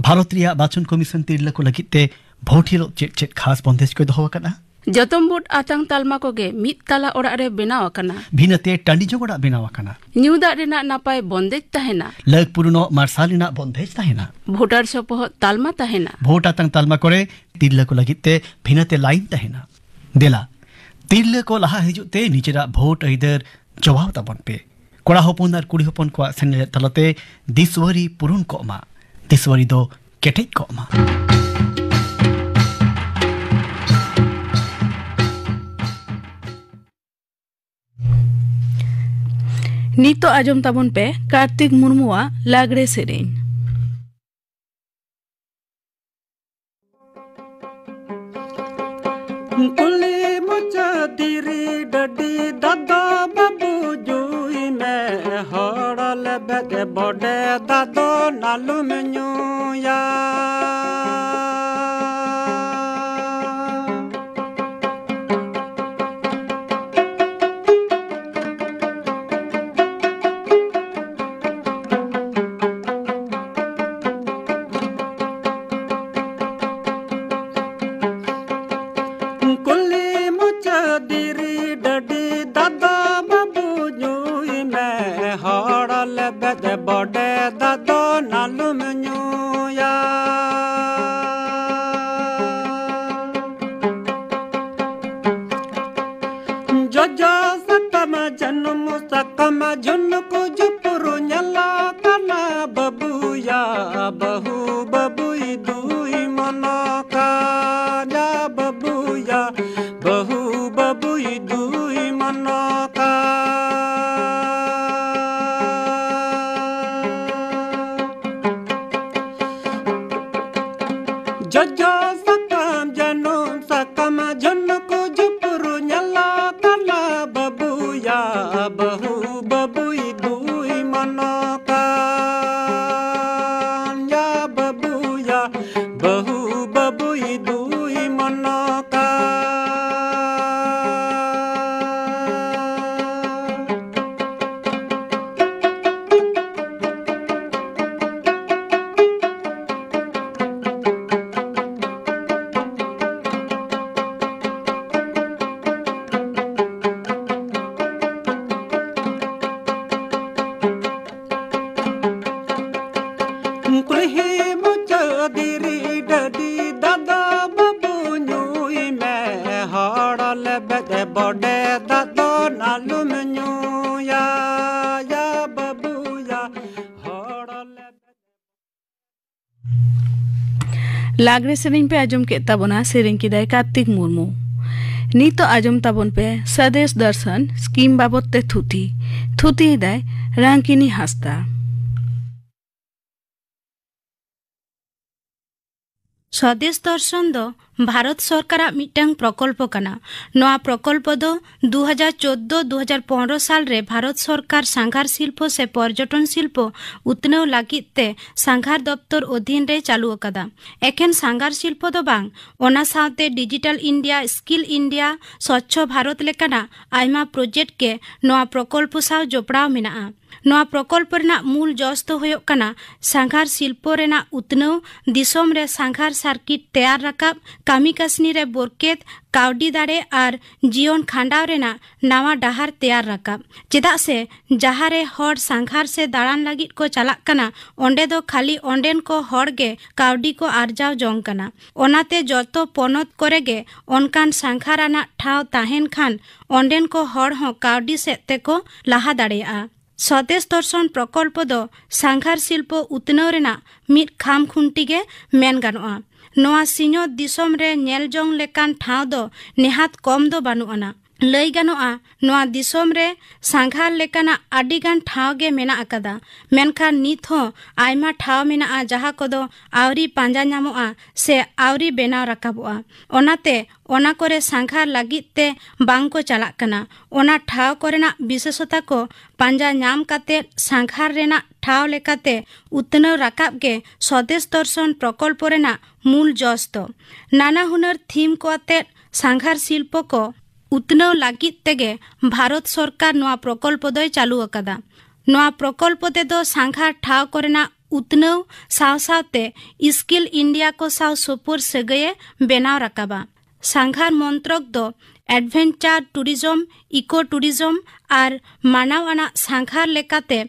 ᱵᱷᱟᱨᱚᱛ ᱨᱮᱭᱟᱜ ᱵᱟᱪᱷᱚᱱ ᱠᱚᱢᱤᱥᱚᱱ ᱛᱤᱨᱞᱟᱹ ᱠᱚ ᱞᱟᱹᱜᱤᱫ ᱛᱮ ᱵᱷᱳᱴ ᱦᱤᱞᱳᱜ ᱪᱮᱫ ᱪᱮᱫ ᱠᱷᱟᱥ ᱵᱚᱱᱫᱮᱡ ᱠᱚᱭ ᱫᱚᱦᱚ ᱟᱠᱟᱫᱼᱟ? ᱡᱚᱛᱚᱢ ᱵᱷᱳᱴ ᱟᱛᱟᱝ ᱛᱟᱞᱢᱟ ᱠᱚᱜᱮ ᱢᱤᱫ ᱛᱟᱞᱟ ᱚᱲᱟᱜ ᱨᱮ ᱵᱮᱱᱟᱣ ᱟᱠᱟᱱᱟ᱾ ᱵᱷᱤᱱᱟᱹᱛᱮ ᱴᱟᱺᱰᱤ ᱡᱚᱝ ᱚᱲᱟᱜ ᱵᱮᱱᱟᱣ ᱟᱠᱟᱱᱟ᱾ ᱧᱩ ᱫᱟᱜ ᱨᱮᱱᱟᱜ ᱱᱟᱯᱟᱭ ᱵᱚᱱᱫᱮᱡ ᱛᱟᱦᱮᱱᱟ᱾ ᱞᱟᱹᱠ ᱯᱩᱨᱩᱱᱚᱜ ᱢᱟᱨᱥᱟᱞ ᱨᱮᱱᱟᱜ ᱵᱚᱱᱫᱮᱡ ᱛᱟᱦᱮᱱᱟ᱾ ᱵᱷᱳᱴᱟᱨ ᱥᱚᱯᱚᱦᱚᱫ ᱛᱟᱞᱢᱟ ᱛᱟᱦᱮᱱᱟ᱾ ᱵᱷᱳᱴ ᱟᱛᱟᱝ ᱛᱟᱞᱢᱟ ᱠᱚᱨᱮ ᱛᱤᱨᱞᱟᱹ ᱠᱚ ᱞᱟᱹᱜᱤᱫ ᱛᱮ ᱵᱷᱤᱱᱟᱹᱛᱮ ᱞᱟᱭᱤᱱ ᱛᱟᱦᱮᱱᱟ᱾ ᱫᱮᱞᱟ, ᱛᱤᱨᱞᱟᱹ ᱠᱚ ᱞᱟᱦᱟ ᱦᱤᱡᱩᱜ ᱛᱮ ᱱᱤᱡᱮᱨᱟᱜ ᱵᱷᱳᱴ ᱟᱹᱭᱫᱟᱹᱨ ᱪᱚᱣᱟᱣ ᱛᱟᱵᱚᱱ ᱯᱮ᱾ ᱠᱚᱲᱟ ᱦᱚᱯᱚᱱ ᱟᱨ ᱠᱩᱲᱤ ᱦᱚᱯᱚᱱ ᱠᱚᱣᱟᱜ ᱥᱮᱱᱮᱞᱮᱫ ᱛᱟᱞᱟᱛᱮ ᱫᱤᱥᱣᱟᱹᱨᱤ ᱯᱩᱨᱩᱱ ᱠᱚᱜ ᱢᱟ, ᱫᱤᱥᱣᱟᱹᱨᱤ ᱫᱚ ᱠᱮᱴᱮᱡ ᱠᱚᱜ ᱢᱟ᱾ ᱱᱤᱛᱚᱜ ᱟᱸᱡᱚᱢ ᱛᱟᱵᱚᱱ ᱯᱮ ᱠᱟᱨᱛᱤᱠ ᱢᱩᱨᱢᱩᱣᱟᱜ ᱞᱟᱜᱽᱲᱮ ᱥᱮᱨᱮᱧ᱾ ᱠᱩᱞᱤ ᱢᱩᱪᱟᱹᱫ ᱫᱷᱤᱨᱤ ᱰᱟᱹᱰᱤ ᱫᱟᱫᱟ ᱵᱟᱹᱵᱩ ᱡᱩᱭ ᱢᱮ, ᱦᱚᱲ ᱞᱮᱵᱮᱫ ᱵᱚᱰᱮ ᱫᱟᱫᱚ ᱱᱟᱞᱩᱢ ᱧᱩᱭᱟ᱾ ᱠᱩᱞᱤ ᱢᱩᱪᱟᱹᱫ ᱫᱷᱤᱨᱤ ᱰᱟᱹᱰᱤ ᱫᱟᱫᱟ ᱵᱟᱹᱵᱩ ᱧᱩᱭ ᱢᱮ, ᱦᱚᱲ ᱞᱮᱵᱮᱫ ᱵᱚᱰᱮ ᱫᱟᱫᱚ ᱱᱟᱞᱩᱢ ᱧᱩᱭᱟ᱾ ᱡᱚᱡᱚ ᱥᱟᱠᱟᱢ ᱡᱟᱹᱱᱩᱢ ᱥᱟᱠᱟᱢ ᱡᱷᱩᱱᱠᱩ ᱡᱷᱩᱯᱩᱨ ᱧᱮᱞᱚᱜ ᱠᱟᱱᱟ ᱵᱟᱹᱵᱩᱭᱟ, ᱵᱟᱹᱦᱩ ᱵᱟᱹᱦᱩ ᱵᱟᱹᱵᱩᱭ ᱫᱩᱭ ᱢᱚᱱᱚᱠᱟ᱾ ᱡᱚᱡᱚ ᱥᱟᱠᱟᱢ ᱡᱟᱹᱱᱩᱢ ᱥᱟᱠᱟᱢ ᱡᱷᱩᱱᱠᱩ ᱡᱷᱩᱯᱨᱩ ᱧᱮᱞᱚᱜ ᱠᱟᱱᱟ ᱵᱟᱹᱵᱩᱭᱟ, ᱵᱟᱹᱦᱩ ᱵᱟᱹᱵᱩᱭ ᱫᱩᱭ ᱢᱚᱱᱚᱠᱟ᱾ ᱭᱟ ᱵᱟᱹᱵᱩᱭᱟ, ᱵᱟᱹᱦᱩ ᱵᱟᱹᱵᱩᱭ ᱫᱩᱭ ᱢᱚᱱᱚᱠᱟ᱾ ᱠᱩᱞᱦᱤ ᱢᱩᱪᱟᱹᱫ ᱫᱷᱤᱨᱤ ᱰᱟᱹᱰᱤ ᱫᱟᱫᱟ ᱵᱟᱹᱵᱩ ᱧᱩᱭ ᱢᱮ, ᱦᱚᱲ ᱞᱮᱵᱮᱫ ᱵᱚᱰᱮ ᱫᱟᱜ ᱫᱚ ᱟᱞᱚᱢ ᱧᱩᱭᱟ, ᱭᱟ ᱵᱟᱹᱵᱩᱭᱟ, ᱦᱚᱲ ᱞᱮᱵᱮᱫ᱾ ᱞᱟᱜᱽᱲᱮ ᱥᱮᱨᱮᱧ ᱯᱮ ᱟᱸᱡᱚᱢ ᱠᱮᱫ ᱛᱟᱵᱚᱱᱟ, ᱥᱮᱨᱮᱧ ᱠᱮᱫᱟᱭ ᱠᱟᱨᱛᱤᱠ ᱢᱩᱨᱢᱩ᱾ ᱱᱤᱛᱚᱜ ᱟᱸᱡᱚᱢ ᱛᱟᱵᱚᱱ ᱯᱮ ᱥᱟᱫᱮᱥ ᱫᱚᱨᱥᱚᱱ ᱥᱠᱤᱢ ᱵᱟᱵᱚᱛ ᱛᱮ ᱛᱷᱩᱛᱤ᱾ ᱛᱷᱩᱛᱤᱭᱮᱫᱟᱭ ᱨᱟᱝᱠᱤᱱᱤ ᱦᱟᱸᱥᱫᱟ᱾ ᱥᱚᱫᱮᱥ ᱫᱚᱨᱥᱚᱱ ᱫᱚ ᱵᱷᱟᱨᱚᱛ ᱥᱚᱨᱠᱟᱨᱟᱜ ᱢᱤᱫᱴᱟᱝ ᱯᱨᱚᱠᱚᱞᱯᱚ ᱠᱟᱱᱟ᱾ ᱱᱚᱣᱟ ᱯᱨᱚᱠᱚᱞᱯᱚ ᱫᱚ ᱫᱩ ᱦᱟᱡᱟᱨ ᱪᱳᱫᱽᱫᱳ ᱫᱩ ᱦᱟᱡᱟᱨ ᱯᱚᱱᱨᱚ ᱥᱟᱞ ᱨᱮ ᱵᱷᱟᱨᱚᱛ ᱥᱚᱨᱠᱟᱨ ᱥᱟᱸᱜᱷᱟᱨ ᱥᱤᱞᱯᱚ ᱥᱮ ᱯᱚᱨᱡᱚᱴᱚᱱ ᱥᱤᱞᱯᱚ ᱩᱛᱱᱟᱹᱣ ᱞᱟᱹᱜᱤᱫ ᱛᱮ ᱥᱟᱸᱜᱷᱟᱨ ᱫᱚᱯᱛᱚᱨ ᱚᱫᱷᱤᱱ ᱨᱮ ᱪᱟᱹᱞᱩ ᱟᱠᱟᱫᱟ᱾ ᱮᱠᱷᱮᱱ ᱥᱟᱸᱜᱷᱟᱨ ᱥᱤᱞᱯᱚ ᱫᱚ ᱵᱟᱝ, ᱚᱱᱟ ᱥᱟᱶᱛᱮ digital India, skill India, Swachh Bharat ᱞᱮᱠᱟᱱᱟᱜ ᱟᱭᱢᱟ ᱯᱨᱚᱡᱮᱠᱴ ᱜᱮ ᱱᱚᱣᱟ ᱯᱨᱚᱠᱚᱞᱯᱚ ᱥᱟᱶ ᱡᱚᱯᱲᱟᱣ ᱢᱮᱱᱟᱜᱼᱟ᱾ ᱱᱚᱣᱟ ᱯᱨᱚᱠᱚᱞᱯᱚ ᱨᱮᱱᱟᱜ ᱢᱩᱞ ᱡᱚᱥ ᱫᱚ ᱦᱩᱭᱩᱜ ᱠᱟᱱᱟ ᱥᱟᱸᱜᱷᱟᱨ ᱥᱤᱞᱯᱚ ᱨᱮᱱᱟᱜ ᱩᱛᱱᱟᱹᱣ, ᱫᱤᱥᱚᱢ ᱨᱮ ᱥᱟᱸᱜᱷᱟᱨ ᱥᱟᱨᱠᱤᱴ ᱛᱮᱭᱟᱨ ᱨᱟᱠᱟᱵ, ᱠᱟᱹᱢᱤ ᱠᱟᱹᱥᱱᱤ ᱨᱮ ᱵᱚᱨᱠᱮᱛ, ᱠᱟᱹᱣᱰᱤ ᱫᱟᱲᱮ ᱟᱨ ᱡᱤᱭᱚᱱ ᱠᱷᱟᱸᱰᱟᱣ ᱨᱮᱱᱟᱜ ᱱᱟᱣᱟ ᱰᱟᱦᱟᱨ ᱛᱮᱭᱟᱨ ᱨᱟᱠᱟᱵ᱾ ᱪᱮᱫᱟᱜ ᱥᱮ ᱡᱟᱦᱟᱸ ᱨᱮ ᱦᱚᱲ ᱥᱟᱸᱜᱷᱟᱨ ᱥᱮ ᱫᱟᱬᱟᱱ ᱞᱟᱹᱜᱤᱫ ᱠᱚ ᱪᱟᱞᱟᱜ ᱠᱟᱱᱟ, ᱚᱸᱰᱮ ᱫᱚ ᱠᱷᱟᱹᱞᱤ ᱚᱸᱰᱮᱱ ᱠᱚ ᱦᱚᱲ ᱜᱮ ᱠᱟᱹᱣᱰᱤ ᱠᱚ ᱟᱨᱡᱟᱣ ᱡᱚᱝ ᱠᱟᱱᱟ᱾ ᱚᱱᱟᱛᱮ ᱡᱚᱛᱚ ᱯᱚᱱᱚᱛ ᱠᱚᱨᱮ ᱜᱮ ᱚᱱᱠᱟᱱ ᱥᱟᱸᱜᱷᱟᱨ ᱟᱱᱟᱜ ᱴᱷᱟᱶ ᱛᱟᱦᱮᱱ ᱠᱷᱟᱱ ᱚᱸᱰᱮᱱ ᱠᱚ ᱦᱚᱲ ᱦᱚᱸ ᱠᱟᱹᱣᱰᱤ ᱥᱮᱫ ᱛᱮᱠᱚ ᱞᱟᱦᱟ ᱫᱟᱲᱮᱭᱟᱜᱼᱟ᱾ ᱥᱚᱫᱮᱥ ᱫᱚᱨᱥᱚᱱ ᱯᱨᱚᱠᱚᱞᱯᱚ ᱫᱚ ᱥᱟᱸᱜᱷᱟᱨ ᱥᱤᱞᱯᱚ ᱩᱛᱱᱟᱹᱣ ᱨᱮᱱᱟᱜ ᱢᱤᱫ ᱠᱷᱟᱢ ᱠᱷᱩᱱᱴᱤ ᱜᱮ ᱢᱮᱱ ᱜᱟᱱᱚᱜᱼᱟ᱾ ᱱᱚᱣᱟ ᱥᱤᱧᱚᱛ ᱫᱤᱥᱚᱢ ᱨᱮ ᱧᱮᱞ ᱡᱚᱝ ᱞᱮᱠᱟᱱ ᱴᱷᱟᱶ ᱫᱚ ᱱᱮᱦᱟᱛ ᱠᱚᱢ ᱫᱚ ᱵᱟᱹᱱᱩᱜ ᱟᱱᱟ᱾ ᱞᱟᱹᱭ ᱜᱟᱱᱚᱜᱼᱟ, ᱱᱚᱣᱟ ᱫᱤᱥᱚᱢ ᱨᱮ ᱥᱟᱸᱜᱷᱟᱨ ᱞᱮᱠᱟᱱᱟᱜ ᱟᱹᱰᱤ ᱜᱟᱱ ᱴᱷᱟᱶ ᱜᱮ ᱢᱮᱱᱟᱜ ᱟᱠᱟᱫᱟ, ᱢᱮᱱᱠᱷᱟᱱ ᱱᱤᱛ ᱦᱚᱸ ᱟᱭᱢᱟ ᱴᱷᱟᱶ ᱢᱮᱱᱟᱜᱼᱟ, ᱡᱟᱦᱟᱸ ᱠᱚᱫᱚ ᱟᱹᱣᱨᱤ ᱯᱟᱸᱡᱟ ᱧᱟᱢᱚᱜᱼᱟ ᱥᱮ ᱟᱹᱣᱨᱤ ᱵᱮᱱᱟᱣ ᱨᱟᱠᱟᱵᱚᱜᱼᱟ᱾ ᱚᱱᱟᱛᱮ ᱚᱱᱟ ᱠᱚᱨᱮ ᱥᱟᱸᱜᱷᱟᱨ ᱞᱟᱹᱜᱤᱫ ᱛᱮ ᱵᱟᱝ ᱠᱚ ᱪᱟᱞᱟᱜ ᱠᱟᱱᱟ᱾ ᱚᱱᱟ ᱴᱷᱟᱶ ᱠᱚᱨᱮᱱᱟᱜ ᱵᱤᱥᱮᱥᱚᱛᱟ ᱠᱚ ᱯᱟᱸᱡᱟ ᱧᱟᱢ ᱠᱟᱛᱮ ᱥᱟᱸᱜᱷᱟᱨ ᱨᱮᱱᱟᱜ ᱴᱷᱟᱶ ᱞᱮᱠᱟᱛᱮ ᱩᱛᱱᱟᱹᱣ ᱨᱟᱠᱟᱵ ᱜᱮ ᱥᱚᱫᱮᱥ ᱫᱚᱨᱥᱚᱱ ᱯᱨᱚᱠᱚᱞᱯᱚ ᱨᱮᱱᱟᱜ ᱢᱩᱞ ᱡᱚᱥ ᱫᱚ᱾ ᱱᱟᱱᱟ ᱦᱩᱱᱟᱹᱨ ᱛᱷᱤᱢ ᱠᱚ ᱟᱛᱮ ᱥᱟᱸᱜᱷᱟᱨ ᱥᱤᱞᱯᱚ ᱠᱚ ᱩᱛᱱᱟᱹᱣ ᱞᱟᱹᱜᱤᱫ ᱛᱮᱜᱮ ᱵᱷᱟᱨᱚᱛ ᱥᱚᱨᱠᱟᱨ ᱱᱚᱣᱟ ᱯᱨᱚᱠᱚᱞᱯᱚ ᱫᱚᱭ ᱪᱟᱹᱞᱩ ᱟᱠᱟᱫᱟ᱾ ᱱᱚᱣᱟ ᱯᱨᱚᱠᱚᱞᱯᱚ ᱛᱮᱫᱚ ᱥᱟᱸᱜᱷᱟᱨ ᱴᱷᱟᱶ ᱠᱚᱨᱮᱱᱟᱜ ᱩᱛᱱᱟᱹᱣ ᱥᱟᱶ ᱥᱟᱶᱛᱮ ᱥᱠᱤᱞ ᱤᱱᱰᱤᱭᱟ ᱠᱚ ᱥᱟᱶ ᱥᱩᱯᱩᱨ ᱥᱟᱹᱜᱟᱹᱭᱮ ᱵᱮᱱᱟᱣ ᱨᱟᱠᱟᱵᱟ᱾ ᱥᱟᱸᱜᱷᱟᱨ ᱢᱚᱱᱛᱨᱚᱠ ᱫᱚ ᱮᱰᱵᱷᱮᱧᱪᱟᱨ ᱴᱩᱨᱤᱡᱚᱢ, ᱤᱠᱳ ᱴᱩᱨᱤᱡᱚᱢ ᱟᱨ ᱢᱟᱱᱟᱣ ᱟᱱᱟᱜ ᱥᱟᱸᱜᱷᱟᱨ ᱞᱮᱠᱟᱛᱮ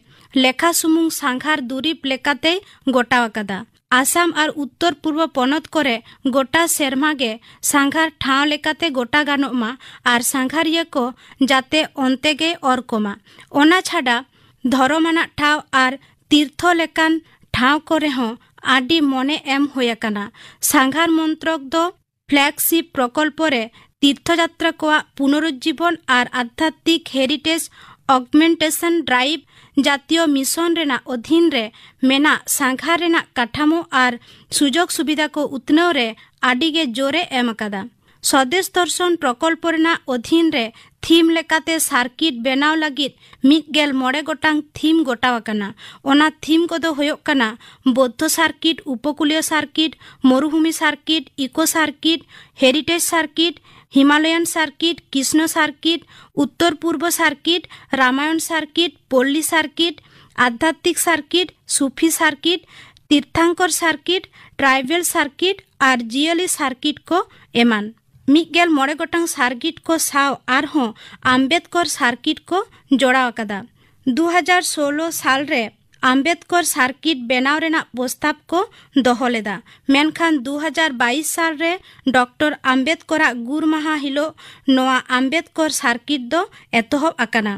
ᱞᱮᱠᱷᱟ ᱥᱩᱢᱩᱝ ᱥᱟᱸᱜᱷᱟᱨ ᱫᱩᱨᱤᱵ ᱞᱮᱠᱟᱛᱮᱭ ᱜᱚᱴᱟᱣ ᱟᱠᱟᱫᱟ᱾ ᱟᱥᱟᱢ ᱟᱨ ᱩᱛᱛᱚᱨ ᱯᱩᱨᱵᱚ ᱯᱚᱱᱚᱛ ᱠᱚᱨᱮ ᱜᱚᱴᱟ ᱥᱮᱨᱢᱟ ᱜᱮ ᱥᱟᱸᱜᱷᱟᱨ ᱴᱷᱟᱶ ᱞᱮᱠᱟᱛᱮ ᱜᱚᱴᱟ ᱜᱟᱱᱚᱜ ᱢᱟ ᱟᱨ ᱥᱟᱸᱜᱷᱟᱨᱤᱭᱟᱹ ᱠᱚ ᱡᱟᱛᱮ ᱚᱱᱛᱮ ᱜᱮ ᱚᱨ ᱠᱚᱢᱟ᱾ ᱚᱱᱟ ᱪᱷᱟᱰᱟ ᱫᱷᱚᱨᱚᱢ ᱟᱱᱟᱜ ᱴᱷᱟᱶ ᱟᱨ ᱛᱤᱨᱛᱷᱚ ᱞᱮᱠᱟᱱ ᱴᱷᱟᱶ ᱠᱚᱨᱮ ᱦᱚᱸ ᱟᱹᱰᱤ ᱢᱚᱱᱮ ᱮᱢ ᱦᱩᱭ ᱟᱠᱟᱱᱟ᱾ ᱥᱟᱸᱜᱷᱟᱨ ᱢᱚᱱᱛᱨᱚᱠ ᱫᱚ ᱯᱷᱞᱮᱜᱥᱤᱯ ᱯᱨᱚᱠᱚᱞᱯᱚ ᱨᱮ ᱛᱤᱨᱛᱷᱚᱡᱟᱛᱨᱟ ᱠᱚᱣᱟᱜ ᱯᱩᱱᱚᱨᱩᱡᱡᱤᱵᱚᱱ ᱟᱨ ᱟᱫᱷᱭᱟᱛᱢᱤᱠ ᱦᱮᱨᱤᱴᱮᱡᱽ ᱚᱜᱢᱮᱱᱴᱮᱥᱚᱱ ᱰᱨᱟᱭᱤᱵᱷ ᱡᱟᱛᱤᱭᱚ ᱢᱤᱥᱚᱱ ᱨᱮᱱᱟᱜ ᱚᱫᱷᱤᱱ ᱨᱮ ᱢᱮᱱᱟᱜ ᱥᱟᱸᱜᱷᱟᱨ ᱨᱮᱱᱟᱜ ᱠᱟᱴᱷᱟᱢᱳ ᱟᱨ ᱥᱩᱡᱳᱜᱽ ᱥᱩᱵᱤᱫᱷᱟ ᱠᱚ ᱩᱛᱱᱟᱹᱣ ᱨᱮ ᱟᱹᱰᱤ ᱜᱮ ᱡᱳᱨᱮ ᱮᱢ ᱟᱠᱟᱫᱟ᱾ ᱥᱚᱫᱮᱥ ᱫᱚᱨᱥᱚᱱ ᱯᱨᱚᱠᱚᱞᱯᱚ ᱨᱮᱱᱟᱜ ᱚᱫᱷᱤᱱ ᱨᱮ ᱛᱷᱤᱢ ᱞᱮᱠᱟᱛᱮ ᱥᱟᱨᱠᱤᱴ ᱵᱮᱱᱟᱣ ᱞᱟᱹᱜᱤᱫ ᱢᱤᱫ ᱜᱮᱞ ᱢᱚᱬᱮ ᱜᱚᱴᱟᱝ ᱛᱷᱤᱢ ᱜᱚᱴᱟᱣ ᱟᱠᱟᱱᱟ᱾ ᱚᱱᱟ ᱛᱷᱤᱢ ᱠᱚᱫᱚ ᱦᱩᱭᱩᱜ ᱠᱟᱱᱟ ᱵᱳᱫᱽᱫᱷᱚ ᱥᱟᱨᱠᱤᱴ, ᱩᱯᱚᱠᱩᱞᱤᱭᱚ ᱥᱟᱨᱠᱤᱴ, ᱢᱚᱨᱩᱵᱷᱩᱢᱤ circuit, eco circuit, heritage circuit, Himalayan circuit, Krishna circuit, ᱩᱛᱛᱚᱨ ᱯᱩᱨᱵᱚ ᱥᱟᱨᱠᱤᱴ, ᱨᱟᱢᱟᱭᱚᱱ ᱥᱟᱨᱠᱤᱴ, ᱯᱚᱞᱞᱤ ᱥᱟᱨᱠᱤᱴ, ᱟᱫᱷᱭᱟᱛᱢᱤᱠ circuit, Sufi circuit, Tirthankar circuit, tribal circuit ᱟᱨ ᱡᱤᱭᱟᱹᱞᱤ ᱥᱟᱨᱠᱤᱴ ᱠᱚ ᱮᱢᱟᱱ᱾ ᱢᱤᱫ ᱜᱮᱞ ᱢᱚᱬᱮ ᱜᱚᱴᱟᱝ ᱥᱟᱨᱠᱤᱴ ᱠᱚ ᱥᱟᱶ ᱟᱨᱦᱚᱸ ᱟᱢᱵᱮᱫᱽᱠᱚᱨ ᱥᱟᱨᱠᱤᱴ ᱠᱚ ᱡᱚᱲᱟᱣ ᱟᱠᱟᱫᱟ᱾ ᱫᱩ ᱦᱟᱡᱟᱨ ᱥᱳᱞᱳ ᱥᱟᱞ ᱨᱮ ᱟᱢᱵᱮᱫᱽᱠᱚᱨ ᱥᱟᱨᱠᱤᱴ ᱵᱮᱱᱟᱣ ᱨᱮᱱᱟᱜ ᱯᱨᱚᱥᱛᱟᱵ ᱠᱚ ᱫᱚᱦᱚ ᱞᱮᱫᱟ, ᱢᱮᱱᱠᱷᱟᱱ ᱫᱩ ᱦᱟᱡᱟᱨ ᱵᱟᱭᱤᱥ ᱥᱟᱞ ᱨᱮ ᱰᱚᱠᱴᱚᱨ ᱟᱢᱵᱮᱫᱽᱠᱚᱨᱟᱜ ᱜᱩᱨ ᱢᱟᱦᱟ ᱦᱤᱞᱳᱜ ᱱᱚᱣᱟ ᱟᱢᱵᱮᱫᱽᱠᱚᱨ ᱥᱟᱨᱠᱤᱴ ᱫᱚ ᱮᱛᱚᱦᱚᱵ ᱟᱠᱟᱱᱟ᱾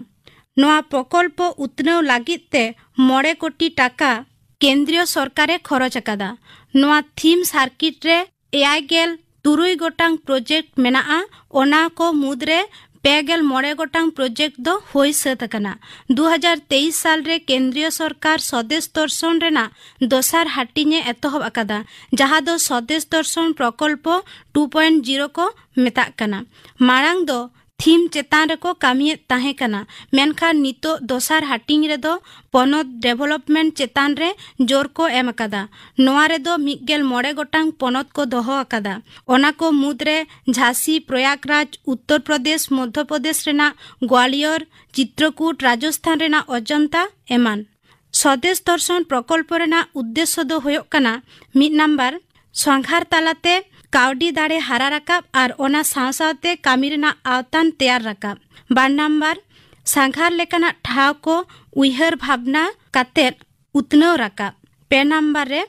ᱱᱚᱣᱟ ᱯᱨᱚᱠᱚᱞᱯᱚ ᱩᱛᱱᱟᱹᱣ ᱞᱟᱹᱜᱤᱫ ᱛᱮ ᱢᱚᱬᱮ ᱠᱳᱴᱤ ᱴᱟᱠᱟ ᱠᱮᱱᱫᱨᱤᱭᱚ ᱥᱚᱨᱠᱟᱨᱮ ᱠᱷᱚᱨᱚᱪ ᱟᱠᱟᱫᱟ᱾ ᱱᱚᱣᱟ ᱛᱷᱤᱢ ᱥᱟᱨᱠᱤᱴ ᱨᱮ ᱮᱭᱟᱭ ᱜᱮᱞ ᱛᱩᱨᱩᱭ ᱜᱚᱴᱟᱝ ᱯᱨᱚᱡᱮᱠᱴ ᱢᱮᱱᱟᱜᱼᱟ᱾ ᱚᱱᱟ ᱠᱚ ᱢᱩᱫᱽᱨᱮ ᱯᱮ ᱜᱮᱞ ᱢᱚᱬᱮ ᱜᱚᱴᱟᱝ ᱯᱨᱚᱡᱮᱠᱴ ᱫᱚ ᱦᱩᱭ ᱥᱟᱹᱛ ᱟᱠᱟᱱᱟ᱾ ᱫᱩ ᱦᱟᱡᱟᱨ ᱛᱮᱭᱤᱥ ᱥᱟᱞ ᱨᱮ ᱠᱮᱱᱫᱨᱤᱭᱚ ᱥᱚᱨᱠᱟᱨ ᱥᱚᱫᱮᱥ ᱫᱚᱨᱥᱚᱱ ᱨᱮᱱᱟᱜ ᱫᱚᱥᱟᱨ ᱦᱟᱹᱴᱤᱧ ᱮ ᱮᱛᱚᱦᱚᱵ ᱟᱠᱟᱫᱟ, ᱡᱟᱦᱟᱸ ᱫᱚ ᱥᱚᱫᱮᱥ ᱫᱚᱨᱥᱚᱱ ᱯᱨᱚᱠᱚᱞᱯᱚ ᱴᱩ ᱯᱚᱭᱮᱱᱴ ᱡᱤᱨᱳ ᱠᱚ ᱢᱮᱛᱟᱜ ᱠᱟᱱᱟ᱾ ᱢᱟᱲᱟᱝ ᱫᱚ ᱛᱷᱤᱢ ᱪᱮᱛᱟᱱ ᱨᱮᱠᱚ ᱠᱟᱹᱢᱤᱭᱮᱫ ᱛᱟᱦᱮᱸ ᱠᱟᱱᱟ, ᱢᱮᱱᱠᱷᱟᱱ ᱱᱤᱛᱚᱜ ᱫᱚᱥᱟᱨ ᱦᱟᱹᱴᱤᱧ ᱨᱮᱫᱚ ᱯᱚᱱᱚᱛ ᱰᱮᱵᱷᱮᱞᱚᱯᱢᱮᱱᱴ ᱪᱮᱛᱟᱱ ᱨᱮ ᱡᱳᱨ ᱠᱚ ᱮᱢ ᱟᱠᱟᱫᱟ᱾ ᱱᱚᱣᱟ ᱨᱮᱫᱚ ᱢᱤᱫ ᱜᱮᱞ ᱢᱚᱬᱮ ᱜᱚᱴᱟᱝ ᱯᱚᱱᱚᱛ ᱠᱚ ᱫᱚᱦᱚ ᱟᱠᱟᱫᱟ᱾ ᱚᱱᱟ ᱠᱚ ᱢᱩᱫᱽᱨᱮ ᱡᱷᱟᱸᱥᱤ, ᱯᱨᱚᱭᱟᱜᱽᱨᱟᱡᱽ, ᱩᱛᱛᱚᱨ ᱯᱨᱚᱫᱮᱥ, ᱢᱚᱫᱷᱭᱚ ᱯᱨᱚᱫᱮᱥ ᱨᱮᱱᱟᱜ ᱜᱣᱟᱞᱤᱭᱚᱨ, ᱪᱤᱛᱨᱚᱠᱩᱴ, ᱨᱟᱡᱚᱥᱛᱷᱟᱱ ᱨᱮᱱᱟᱜ ᱚᱡᱚᱱᱛᱟ ᱮᱢᱟᱱ᱾ ᱥᱚᱫᱮᱥ ᱫᱚᱨᱥᱚᱱ ᱯᱨᱚᱠᱚᱞᱯᱚ ᱨᱮᱱᱟᱜ ᱩᱫᱽᱫᱮᱥᱥᱚ ᱫᱚ ᱦᱩᱭᱩᱜ ᱠᱟᱱᱟ, ᱢᱤᱫ ᱱᱟᱢᱵᱟᱨ, ᱥᱟᱸᱜᱷᱟᱨ ᱛᱟᱞᱟᱛᱮ ᱠᱟᱹᱣᱰᱤ ᱫᱟᱲᱮ ᱦᱟᱨᱟ ᱨᱟᱠᱟᱵ ᱟᱨ ᱚᱱᱟ ᱥᱟᱶ ᱥᱟᱶᱛᱮ ᱠᱟᱹᱢᱤ ᱨᱮᱱᱟᱜ ᱟᱣᱛᱟᱱ ᱛᱮᱭᱟᱨ ᱨᱟᱠᱟᱵ᱾ ᱵᱟᱨ ᱱᱟᱢᱵᱟᱨ, ᱥᱟᱸᱜᱷᱟᱨ ᱞᱮᱠᱟᱱᱟᱜ ᱴᱷᱟᱶ ᱠᱚ ᱩᱭᱦᱟᱹᱨ ᱵᱷᱟᱵᱽᱱᱟ ᱠᱟᱛᱮᱫ ᱩᱛᱱᱟᱹᱣ ᱨᱟᱠᱟᱵ᱾ ᱯᱮ ᱱᱟᱢᱵᱟᱨ ᱨᱮ,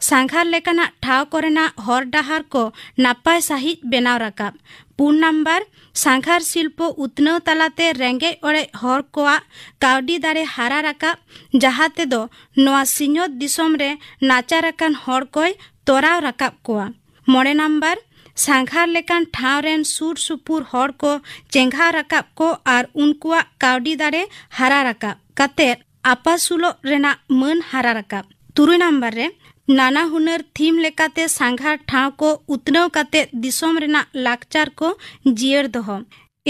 ᱥᱟᱸᱜᱷᱟᱨ ᱞᱮᱠᱟᱱᱟᱜ ᱴᱷᱟᱶ ᱠᱚᱨᱮᱱᱟᱜ ᱦᱚᱨ ᱰᱟᱦᱟᱨ ᱠᱚ ᱱᱟᱯᱟᱭ ᱥᱟᱺᱦᱤᱡ ᱵᱮᱱᱟᱣ ᱨᱟᱠᱟᱵ᱾ ᱯᱩᱱ ᱱᱟᱢᱵᱟᱨ, ᱥᱟᱸᱜᱷᱟᱨ ᱥᱤᱞᱯᱚ ᱩᱛᱱᱟᱹᱣ ᱛᱟᱞᱟᱛᱮ ᱨᱮᱸᱜᱮᱡ ᱚᱲᱮᱡ ᱦᱚᱲ ᱠᱚᱣᱟᱜ ᱠᱟᱹᱣᱰᱤ ᱫᱟᱲᱮ ᱦᱟᱨᱟ ᱨᱟᱠᱟᱵ, ᱡᱟᱦᱟᱸ ᱛᱮᱫᱚ ᱱᱚᱣᱟ ᱥᱤᱧᱚᱛ ᱫᱤᱥᱚᱢ ᱨᱮ ᱱᱟᱪᱟᱨ ᱟᱠᱟᱱ ᱦᱚᱲ ᱠᱚᱭ ᱛᱚᱨᱟᱣ ᱨᱟᱠᱟᱵ ᱠᱚᱣᱟ᱾ ᱢᱚᱬᱮ ᱱᱟᱢᱵᱟᱨ, ᱥᱟᱸᱜᱷᱟᱨ ᱞᱮᱠᱟᱱ ᱴᱷᱟᱶ ᱨᱮᱱ ᱥᱩᱨ ᱥᱩᱯᱩᱨ ᱦᱚᱲ ᱠᱚ ᱪᱮᱸᱜᱷᱟᱣ ᱨᱟᱠᱟᱵ ᱠᱚ ᱟᱨ ᱩᱱᱠᱩᱣᱟᱜ ᱠᱟᱹᱣᱰᱤ ᱫᱟᱲᱮ ᱦᱟᱨᱟ ᱨᱟᱠᱟᱵ ᱠᱟᱛᱮ ᱟᱯᱟᱥᱩᱞᱚᱜ ᱨᱮᱱᱟᱜ ᱢᱟᱹᱱ ᱦᱟᱨᱟ ᱨᱟᱠᱟᱵ᱾ ᱛᱩᱨᱩᱭ ᱱᱟᱢᱵᱟᱨ ᱨᱮ, ᱱᱟᱱᱟ ᱦᱩᱱᱟᱹᱨ ᱛᱷᱤᱢ ᱞᱮᱠᱟᱛᱮ ᱥᱟᱸᱜᱷᱟᱨ ᱴᱷᱟᱶ ᱠᱚ ᱩᱛᱱᱟᱹᱣ ᱠᱟᱛᱮ ᱫᱤᱥᱚᱢ ᱨᱮᱱᱟᱜ ᱞᱟᱠᱪᱟᱨ ᱠᱚ ᱡᱤᱭᱟᱹᱲ ᱫᱚᱦᱚ᱾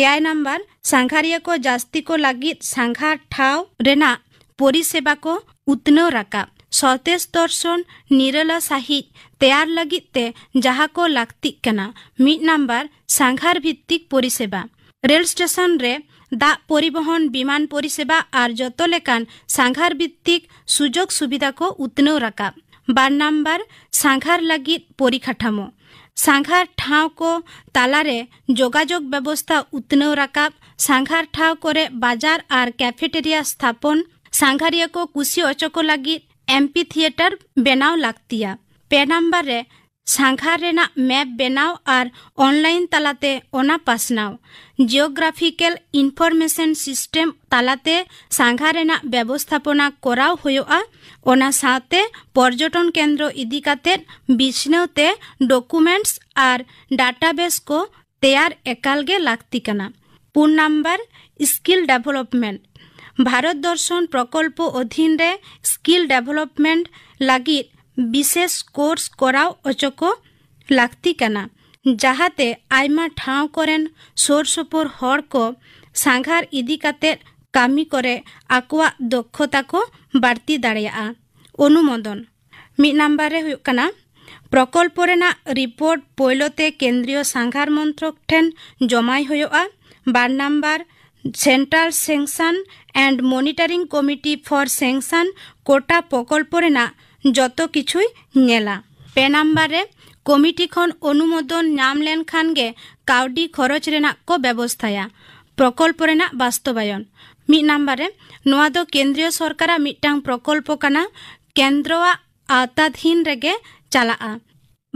ᱮᱭᱟᱭ ᱱᱟᱢᱵᱟᱨ, ᱥᱟᱸᱜᱷᱟᱨᱤᱭᱟᱹ ᱠᱚ ᱡᱟᱹᱥᱛᱤ ᱠᱚ ᱞᱟᱹᱜᱤᱫ ᱥᱟᱸᱜᱷᱟᱨ ᱴᱷᱟᱶ ᱨᱮᱱᱟᱜ ᱯᱚᱨᱤᱥᱮᱵᱟ ᱠᱚ ᱩᱛᱱᱟᱹᱣ ᱨᱟᱠᱟᱵ᱾ ᱥᱚᱫᱮᱥ ᱫᱚᱨᱥᱚᱱ ᱱᱤᱨᱟᱹᱞᱟ ᱥᱟᱹᱦᱤᱡ ᱛᱮᱭᱟᱨ ᱞᱟᱹᱜᱤᱫ ᱛᱮ ᱡᱟᱦᱟᱸ ᱠᱚ ᱞᱟᱹᱠᱛᱤᱜ ᱠᱟᱱᱟ᱾ ᱢᱤᱫ ᱱᱟᱢᱵᱟᱨ, ᱥᱟᱸᱜᱷᱟᱨ ᱵᱷᱤᱛᱛᱤᱠ ᱯᱚᱨᱤᱥᱮᱵᱟ᱾ ᱨᱮᱞ ᱥᱴᱮᱥᱚᱱ ᱨᱮ ᱫᱟᱜ ᱯᱚᱨᱤᱵᱚᱦᱚᱱ, ᱵᱤᱢᱟᱱ ᱯᱚᱨᱤᱥᱮᱵᱟ ᱟᱨ ᱡᱚᱛᱚ ᱞᱮᱠᱟᱱ ᱥᱟᱸᱜᱷᱟᱨ ᱵᱷᱤᱛᱛᱤᱠ ᱥᱩᱡᱳᱜᱽ ᱥᱩᱵᱤᱫᱷᱟ ᱠᱚ ᱩᱛᱱᱟᱹᱣ ᱨᱟᱠᱟᱵ᱾ ᱵᱟᱨ ᱱᱟᱢᱵᱟᱨ, ᱥᱟᱸᱜᱷᱟᱨ ᱞᱟᱹᱜᱤᱫ ᱯᱚᱨᱤᱠᱟᱴᱷᱟᱢᱳ᱾ ᱥᱟᱸᱜᱷᱟᱨ ᱴᱷᱟᱶ ᱠᱚ ᱛᱟᱞᱟᱨᱮ ᱡᱳᱜᱟᱡᱳᱜᱽ ᱵᱮᱵᱚᱥᱛᱷᱟ ᱩᱛᱱᱟᱹᱣ ᱨᱟᱠᱟᱵ᱾ ᱥᱟᱸᱜᱷᱟᱨ ᱴᱷᱟᱶ ᱠᱚᱨᱮ ᱵᱟᱡᱟᱨ ᱟᱨ ᱠᱮᱯᱷᱮᱴᱮᱨᱤᱭᱟ ᱥᱛᱷᱟᱯᱚᱱ᱾ ᱥᱟᱸᱜᱷᱟᱨᱤᱭᱟᱹ ᱠᱚ ᱠᱩᱥᱤ ᱚᱪᱚ ᱠᱚ ᱞᱟᱹᱜᱤᱫ ᱮᱢᱯᱤ ᱛᱷᱤᱭᱮᱴᱟᱨ ᱵᱮᱱᱟᱣ ᱞᱟᱹᱠᱛᱤᱭᱟ᱾ ᱯᱮ ᱱᱟᱢᱵᱟᱨ ᱨᱮ, ᱥᱟᱸᱜᱷᱟᱨ ᱨᱮᱱᱟᱜ ᱢᱮᱯ ᱵᱮᱱᱟᱣ ᱟᱨ ᱚᱱᱞᱟᱭᱤᱱ ᱛᱟᱞᱟᱛᱮ ᱚᱱᱟ ᱯᱟᱥᱱᱟᱣ᱾ ᱡᱤᱭᱳᱜᱨᱟᱯᱷᱤᱠᱮᱞ ᱤᱱᱯᱷᱚᱨᱢᱮᱥᱚᱱ ᱥᱤᱥᱴᱮᱢ ᱛᱟᱞᱟᱛᱮ ᱥᱟᱸᱜᱷᱟᱨ ᱨᱮᱱᱟᱜ ᱵᱮᱵᱚᱥᱛᱷᱟᱯᱚᱱᱟ ᱠᱚᱨᱟᱣ ᱦᱩᱭᱩᱜᱼᱟ᱾ ᱚᱱᱟ ᱥᱟᱶᱛᱮ ᱯᱚᱨᱡᱚᱴᱚᱱ ᱠᱮᱱᱫᱨᱚ ᱤᱫᱤ ᱠᱟᱛᱮ ᱵᱤᱪᱷᱱᱟᱹᱣ ᱛᱮ ᱰᱚᱠᱩᱢᱮᱱᱴᱥ ᱟᱨ ᱰᱟᱴᱟᱵᱮᱥ ᱠᱚ ᱛᱮᱭᱟᱨ ᱮᱠᱟᱞ ᱜᱮ ᱞᱟᱹᱠᱛᱤ ᱠᱟᱱᱟ᱾ ᱯᱩᱱ ᱱᱟᱢᱵᱟᱨ, ᱥᱠᱤᱞ ᱰᱮᱵᱷᱮᱞᱚᱯᱢᱮᱱᱴ᱾ ᱵᱷᱟᱨᱚᱛ ᱫᱚᱨᱥᱚᱱ ᱯᱨᱚᱠᱚᱞᱯᱚ ᱚᱫᱷᱤᱱ ᱨᱮ ᱥᱠᱤᱞ ᱰᱮᱵᱷᱮᱞᱚᱯᱢᱮᱱᱴ ᱞᱟᱹᱜᱤᱫ ᱵᱤᱥᱮᱥ ᱠᱳᱨᱥ ᱠᱚᱨᱟᱣ ᱚᱪᱚ ᱠᱚ ᱞᱟᱹᱠᱛᱤ ᱠᱟᱱᱟ, ᱡᱟᱦᱟᱸᱛᱮ ᱟᱭᱢᱟ ᱴᱷᱟᱶ ᱠᱚᱨᱮᱱ ᱥᱩᱨ ᱥᱩᱯᱩᱨ ᱦᱚᱲ ᱠᱚ ᱥᱟᱸᱜᱷᱟᱨ ᱤᱫᱤ ᱠᱟᱛᱮ ᱠᱟᱹᱢᱤ ᱠᱚᱨᱮ ᱟᱠᱚᱣᱟᱜ ᱫᱚᱠᱷᱚᱛᱟ ᱠᱚ ᱵᱟᱹᱲᱛᱤ ᱫᱟᱲᱮᱭᱟᱜᱼᱟ᱾ ᱚᱱᱩᱢᱳᱫᱚᱱ᱾ ᱢᱤᱫ ᱱᱟᱢᱵᱟᱨ ᱨᱮ ᱦᱩᱭᱩᱜ ᱠᱟᱱᱟ, ᱯᱨᱚᱠᱚᱞᱯᱚ ᱨᱮᱱᱟᱜ ᱨᱤᱯᱳᱨᱴ ᱯᱳᱭᱞᱳ ᱛᱮ ᱠᱮᱱᱫᱨᱤᱭᱚ ᱥᱟᱸᱜᱷᱟᱨ ᱢᱚᱱᱛᱨᱚᱠ ᱴᱷᱮᱱ ᱡᱚᱢᱟᱭ ᱦᱩᱭᱩᱜᱼᱟ᱾ ᱵᱟᱨ number, Central Sanction and Monitoring Committee for Sanction ᱠᱳᱴᱟ ᱯᱨᱚᱠᱚᱞᱯᱚ ᱨᱮᱱᱟᱜ ᱡᱚᱛᱚ ᱠᱤᱪᱷᱩᱭ ᱧᱮᱞᱟ᱾ ᱯᱮ ᱱᱟᱢᱵᱟᱨ ᱨᱮ, ᱠᱚᱢᱤᱴᱤ ᱠᱷᱚᱱ ᱚᱱᱩᱢᱳᱫᱚᱱ ᱧᱟᱢ ᱞᱮᱱᱠᱷᱟᱱ ᱜᱮ ᱠᱟᱹᱣᱰᱤ ᱠᱷᱚᱨᱚᱪ ᱨᱮᱱᱟᱜ ᱠᱚ ᱵᱮᱵᱚᱥᱛᱷᱟᱭᱟ᱾ ᱯᱨᱚᱠᱚᱞᱯᱚ ᱨᱮᱱᱟᱜ ᱵᱟᱥᱛᱚᱵᱟᱭᱚᱱ᱾ ᱢᱤᱫ ᱱᱟᱢᱵᱟᱨ ᱨᱮ, ᱱᱚᱣᱟ ᱫᱚ ᱠᱮᱱᱫᱨᱤᱭᱚ ᱥᱚᱨᱠᱟᱨᱟᱜ ᱢᱤᱫᱴᱟᱝ ᱯᱨᱚᱠᱚᱞᱯᱚ ᱠᱟᱱᱟ, ᱠᱮᱱᱫᱨᱚᱣᱟᱜ ᱟᱣᱛᱟᱫᱷᱤᱱ ᱨᱮᱜᱮ ᱪᱟᱞᱟᱜᱼᱟ᱾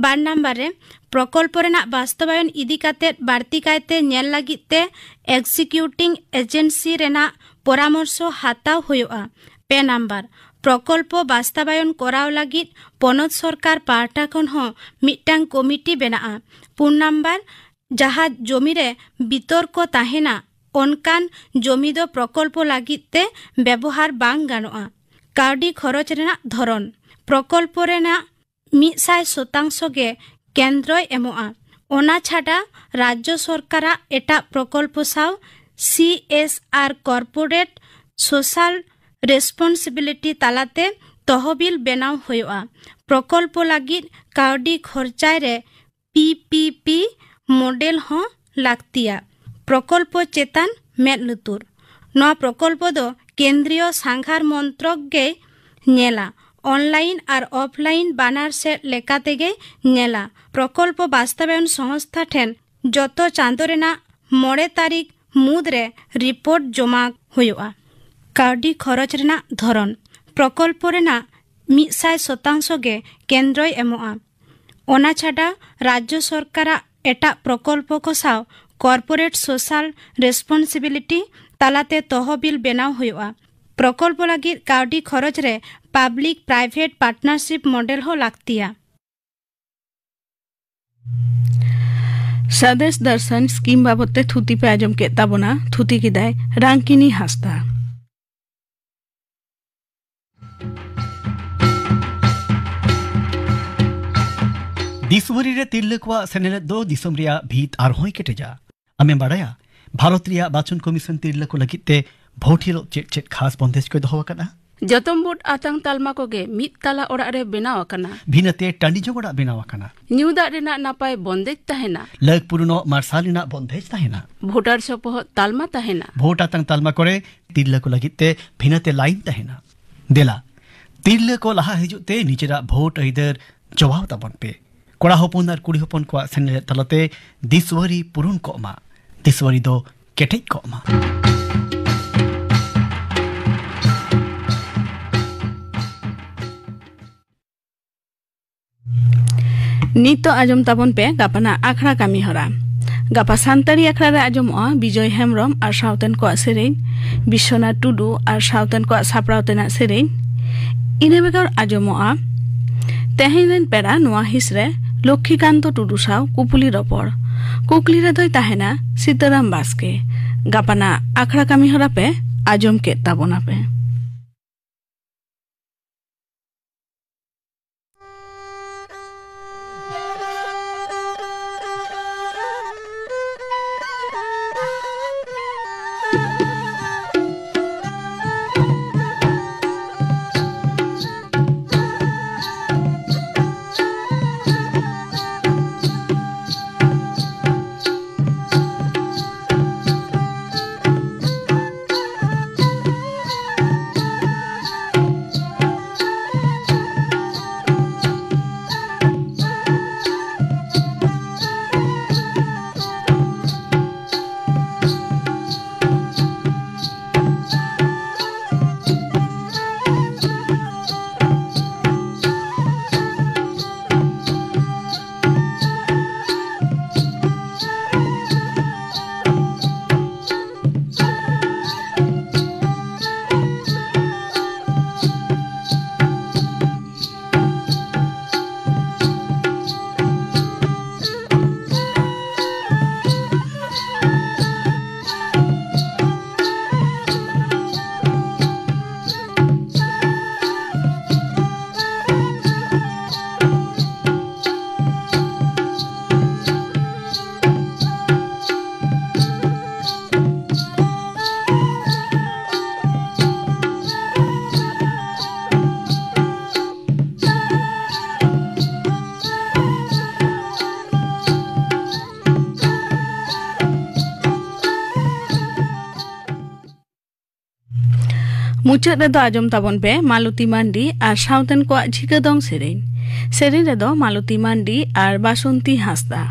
ᱵᱟᱨ ᱱᱟᱢᱵᱟᱨ ᱨᱮ, ᱯᱨᱚᱠᱚᱞᱯᱚ ᱨᱮᱱᱟᱜ ᱵᱟᱥᱛᱚᱵᱟᱭᱚᱱ ᱤᱫᱤ ᱠᱟᱛᱮ ᱵᱟᱹᱲᱛᱤ ᱠᱟᱭᱛᱮ ᱧᱮᱞ ᱞᱟᱹᱜᱤᱫ ᱛᱮ ᱮᱠᱥᱤᱠᱤᱭᱩᱴᱤᱝ ᱮᱡᱮᱱᱥᱤ ᱨᱮᱱᱟᱜ ᱯᱚᱨᱟᱢᱚᱨᱥᱚ ᱦᱟᱛᱟᱣ ᱦᱩᱭᱩᱜᱼᱟ᱾ ᱯᱮ ᱱᱟᱢᱵᱟᱨ, ᱯᱨᱚᱠᱚᱞᱯᱚ ᱵᱟᱥᱛᱟᱵᱟᱭᱚᱱ ᱠᱚᱨᱟᱣ ᱞᱟᱹᱜᱤᱫ ᱯᱚᱱᱚᱛ ᱥᱚᱨᱠᱟᱨ ᱯᱟᱦᱴᱟ ᱠᱷᱚᱱ ᱦᱚᱸ ᱢᱤᱫᱴᱟᱝ ᱠᱚᱢᱤᱴᱤ ᱵᱮᱱᱟᱜᱼᱟ᱾ ᱯᱩᱱ ᱱᱟᱢᱵᱟᱨ, ᱡᱟᱦᱟᱸ ᱡᱚᱢᱤ ᱨᱮ ᱵᱤᱛᱚᱨᱠᱚ ᱛᱟᱦᱮᱱᱟ, ᱚᱱᱠᱟᱱ ᱡᱚᱢᱤ ᱫᱚ ᱯᱨᱚᱠᱚᱞᱯᱚ ᱞᱟᱹᱜᱤᱫ ᱛᱮ ᱵᱮᱵᱚᱦᱟᱨ ᱵᱟᱝ ᱜᱟᱱᱚᱜᱼᱟ᱾ ᱠᱟᱹᱣᱰᱤ ᱠᱷᱚᱨᱚᱪ ᱨᱮᱱᱟᱜ ᱫᱷᱚᱨᱚᱱ᱾ ᱯᱨᱚᱠᱚᱞᱯᱚ ᱨᱮᱱᱟᱜ ᱢᱤᱫ ᱥᱟᱭ ᱥᱚᱛᱟᱝᱥᱚ ᱜᱮ ᱠᱮᱱᱫᱨᱚᱭ ᱮᱢᱚᱜᱼᱟ᱾ ᱚᱱᱟ ᱪᱷᱟᱰᱟ ᱨᱟᱡᱽᱡᱚ ᱥᱚᱨᱠᱟᱨᱟᱜ ᱮᱴᱟᱜ ᱯᱨᱚᱠᱚᱞᱯᱚ ᱥᱟᱶ ᱥᱤ ᱮᱥ ᱟᱨ ᱠᱚᱨᱯᱳᱨᱮᱴ ᱥᱳᱥᱟᱞ ᱨᱮᱥᱯᱚᱱᱥᱤᱵᱤᱞᱤᱴᱤ ᱛᱟᱞᱟᱛᱮ ᱛᱚᱦᱚᱵᱤᱞ ᱵᱮᱱᱟᱣ ᱦᱩᱭᱩᱜᱼᱟ᱾ ᱯᱨᱚᱠᱚᱞᱯᱚ ᱞᱟᱹᱜᱤᱫ ᱠᱟᱹᱣᱰᱤ ᱠᱷᱚᱨᱪᱟᱭ ᱨᱮ ᱯᱤ ᱯᱤ ᱯᱤ ᱢᱚᱰᱮᱞ ᱦᱚᱸ ᱞᱟᱹᱠᱛᱤᱭᱟ᱾ ᱯᱨᱚᱠᱚᱞᱯᱚ ᱪᱮᱛᱟᱱ ᱢᱮᱫ ᱞᱩᱛᱩᱨ᱾ ᱱᱚᱣᱟ ᱯᱨᱚᱠᱚᱞᱯᱚ ᱫᱚ ᱠᱮᱱᱫᱨᱤᱭᱚ ᱥᱟᱸᱜᱷᱟᱨ ᱢᱚᱱᱛᱨᱚᱠ ᱜᱮᱭ ᱧᱮᱞᱟ᱾ ᱚᱱᱞᱟᱭᱤᱱ ᱟᱨ ᱚᱯᱷᱞᱟᱭᱤᱱ ᱵᱟᱱᱟᱨ ᱥᱮᱫ ᱞᱮᱠᱟ ᱛᱮᱜᱮ ᱧᱮᱞᱟ᱾ ᱯᱨᱚᱠᱚᱞᱯᱚ ᱵᱟᱥᱛᱟᱵᱟᱭᱚᱱ ᱥᱚᱝᱥᱛᱷᱟ ᱴᱷᱮᱱ ᱡᱚᱛᱚ ᱪᱟᱸᱫᱚ ᱨᱮᱱᱟᱜ ᱢᱚᱬᱮ ᱛᱟᱹᱨᱤᱠᱷ ᱢᱩᱫᱽ ᱨᱮ ᱨᱤᱯᱳᱨᱴ ᱡᱚᱢᱟ ᱦᱩᱭᱩᱜᱼᱟ᱾ ᱠᱟᱹᱣᱰᱤ ᱠᱷᱚᱨᱚᱪ ᱨᱮᱱᱟᱜ ᱫᱷᱚᱨᱚᱱ᱾ ᱯᱨᱚᱠᱚᱞᱯᱚ ᱨᱮᱱᱟᱜ ᱢᱤᱫ ᱥᱟᱭ ᱥᱚᱛᱟᱝᱥᱚ ᱜᱮ ᱠᱮᱱᱫᱨᱚᱭ ᱮᱢᱚᱜᱼᱟ᱾ ᱚᱱᱟ ᱪᱷᱟᱰᱟ ᱨᱟᱡᱽᱡᱚ ᱥᱚᱨᱠᱟᱨᱟᱜ ᱮᱴᱟᱜ ᱯᱨᱚᱠᱚᱞᱯᱚ ᱠᱚ ᱥᱟᱶ corporate social responsibility ᱛᱟᱞᱟᱛᱮ ᱛᱚᱦᱚᱵᱤᱞ ᱵᱮᱱᱟᱣ ᱦᱩᱭᱩᱜᱼᱟ᱾ ᱯᱨᱚᱠᱚᱞᱯᱚ ᱞᱟᱹᱜᱤᱫ ᱠᱟᱹᱣᱰᱤ ᱠᱷᱚᱨᱚᱪ ᱨᱮ public private partnership model ᱦᱚᱸ ᱞᱟᱹᱠᱛᱤᱭᱟ᱾ ᱥᱟᱫᱮᱥ ᱫᱟᱨᱥᱟᱱ ᱥᱠᱤᱢ ᱵᱟᱵᱚᱫ ᱛᱮ ᱛᱷᱩᱛᱤ ᱯᱮ ᱟᱸᱡᱚᱢ ᱠᱮᱫ ᱛᱟᱵᱚᱱᱟ᱾ ᱛᱷᱩᱛᱤ ᱠᱮᱫᱟᱭ ᱨᱟᱝᱠᱤᱱᱤ ᱦᱟᱸᱥᱫᱟ᱾ ᱫᱤᱥᱣᱟᱹᱨᱤ ᱨᱮ ᱛᱤᱨᱞᱟᱹ ᱠᱚᱣᱟᱜ ᱥᱮᱱᱮᱞᱮᱫ ᱫᱚ ᱫᱤᱥᱚᱢ ᱨᱮᱭᱟᱜ ᱵᱷᱤᱛ ᱟᱨᱦᱚᱸᱭ ᱠᱮᱴᱮᱡᱟ᱾ ᱟᱢᱮᱢ ᱵᱟᱲᱟᱭᱟ, ᱵᱷᱟᱨᱚᱛ ᱨᱮᱭᱟᱜ ᱵᱟᱪᱷᱚᱱ ᱠᱚᱢᱤᱥᱚᱱ ᱛᱤᱨᱞᱟᱹ ᱠᱚ ᱞᱟᱹᱜᱤᱫ ᱛᱮ ᱵᱷᱳᱴ ᱦᱤᱞᱳᱜ ᱪᱮᱫ ᱪᱮᱫ ᱠᱷᱟᱥ ᱵᱚᱱᱫᱮᱡ ᱠᱚᱭ ᱫᱚᱦᱚ ᱟᱠᱟᱫᱼᱟ? ᱡᱚᱛᱚᱢ ᱵᱷᱳᱴ ᱟᱛᱟᱝ ᱛᱟᱞᱢᱟ ᱠᱚᱜᱮ ᱢᱤᱫ ᱛᱟᱞᱟ ᱚᱲᱟᱜ ᱨᱮ ᱵᱮᱱᱟᱣ ᱟᱠᱟᱱᱟ᱾ ᱵᱷᱤᱱᱟᱹᱛᱮ ᱴᱟᱺᱰᱤ ᱡᱚᱝ ᱚᱲᱟᱜ ᱵᱮᱱᱟᱣ ᱟᱠᱟᱱᱟ᱾ ᱧᱩ ᱫᱟᱜ ᱨᱮᱱᱟᱜ ᱱᱟᱯᱟᱭ ᱵᱚᱱᱫᱮᱡ ᱛᱟᱦᱮᱱᱟ᱾ ᱞᱟᱹᱠ ᱯᱩᱨᱩᱱᱚᱜ ᱢᱟᱨᱥᱟᱞ ᱨᱮᱱᱟᱜ ᱵᱚᱱᱫᱮᱡ ᱛᱟᱦᱮᱱᱟ᱾ ᱵᱷᱳᱴᱟᱨ ᱥᱚᱯᱚᱦᱚᱫ ᱛᱟᱞᱢᱟ ᱛᱟᱦᱮᱱᱟ᱾ ᱵᱷᱳᱴ ᱟᱛᱟᱝ ᱛᱟᱞᱢᱟ ᱠᱚᱨᱮ ᱛᱤᱨᱞᱟᱹ ᱠᱚ ᱞᱟᱹᱜᱤᱫ ᱛᱮ ᱵᱷᱤᱱᱟᱹᱛᱮ ᱞᱟᱭᱤᱱ ᱛᱟᱦᱮᱱᱟ᱾ ᱫᱮᱞᱟ, ᱛᱤᱨᱞᱟᱹ ᱠᱚ ᱞᱟᱦᱟ ᱦᱤᱡᱩᱜ ᱛᱮ ᱱᱤᱡᱮᱨᱟᱜ ᱵᱷᱳᱴ ᱟᱹᱭᱫᱟᱹᱨ ᱪᱚᱣᱟᱣ ᱛᱟᱵᱚᱱ ᱯᱮ᱾ ᱠᱚᱲᱟ ᱦᱚᱯᱚᱱ ᱟᱨ ᱠᱩᱲᱤ ᱦᱚᱯᱚᱱ ᱠᱚᱣᱟᱜ ᱥᱮᱱᱮᱞᱮᱫ ᱛᱟᱞᱟᱛᱮ ᱫᱤᱥᱣᱟᱹᱨᱤ ᱯᱩᱨᱩᱱ ᱠᱚᱜ ᱢᱟ, ᱫᱤᱥᱣᱟᱹᱨᱤ ᱫᱚ ᱠᱮᱴᱮᱡ ᱠᱚᱜ ᱢᱟ᱾ ᱱᱤᱛᱚᱜ ᱟᱸᱡᱚᱢ ᱛᱟᱵᱚᱱ ᱯᱮ ᱜᱟᱯᱟᱱᱟᱜ ᱟᱠᱷᱲᱟ ᱠᱟᱹᱢᱤ ᱦᱚᱨᱟ᱾ ᱜᱟᱯᱟ ᱥᱟᱱᱛᱟᱲᱤ ᱟᱠᱷᱲᱟ ᱨᱮ ᱟᱸᱡᱚᱢᱚᱜᱼᱟ ᱵᱤᱡᱚᱭ ᱦᱮᱢᱵᱽᱨᱚᱢ ᱟᱨ ᱥᱟᱶᱛᱮᱱ ᱠᱚᱣᱟᱜ ᱥᱮᱨᱮᱧ, ᱵᱤᱥᱥᱚᱱᱟᱛᱷ ᱴᱩᱰᱩ ᱟᱨ ᱥᱟᱶᱛᱮᱱ ᱠᱚᱣᱟᱜ ᱥᱟᱯᱲᱟᱣ ᱛᱮᱱᱟᱜ ᱥᱮᱨᱮᱧ᱾ ᱤᱱᱟᱹ ᱵᱮᱜᱚᱨ ᱟᱸᱡᱚᱢᱚᱜᱼᱟ ᱛᱮᱦᱮᱧ ᱨᱮᱱ ᱯᱮᱲᱟ ᱱᱚᱣᱟ ᱦᱤᱸᱥ ᱨᱮ ᱞᱚᱠᱠᱷᱤᱠᱟᱱᱛᱚ ᱴᱩᱰᱩ ᱥᱟᱶ ᱠᱩᱯᱩᱞᱤ ᱨᱚᱯᱚᱲ᱾ ᱠᱩᱠᱞᱤ ᱨᱮᱫᱚᱭ ᱛᱟᱦᱮᱱᱟ ᱥᱤᱛᱟᱨᱟᱢ ᱵᱟᱥᱠᱮ᱾ ᱜᱟᱯᱟᱱᱟᱜ ᱟᱠᱷᱲᱟ ᱠᱟᱹᱢᱤ ᱦᱚᱨᱟ ᱯᱮ ᱟᱸᱡᱚᱢ ᱠᱮᱫ ᱛᱟᱵᱚᱱᱟ ᱯᱮ᱾ ᱢᱩᱪᱟᱹᱫ ᱨᱮᱫᱚ ᱟᱸᱡᱚᱢ ᱛᱟᱵᱚᱱ ᱯᱮ ᱢᱟᱞᱚᱛᱤ ᱢᱟᱱᱰᱤ ᱟᱨ ᱥᱟᱶᱛᱮᱱ ᱠᱚᱣᱟᱜ ᱡᱷᱤᱠᱟᱹ ᱫᱚᱝ ᱥᱮᱨᱮᱧ᱾ ᱥᱮᱨᱮᱧ ᱨᱮᱫᱚ ᱢᱟᱞᱚᱛᱤ ᱢᱟᱱᱰᱤ ᱟᱨ ᱵᱟᱥᱚᱱᱛᱤ ᱦᱟᱸᱥᱫᱟ᱾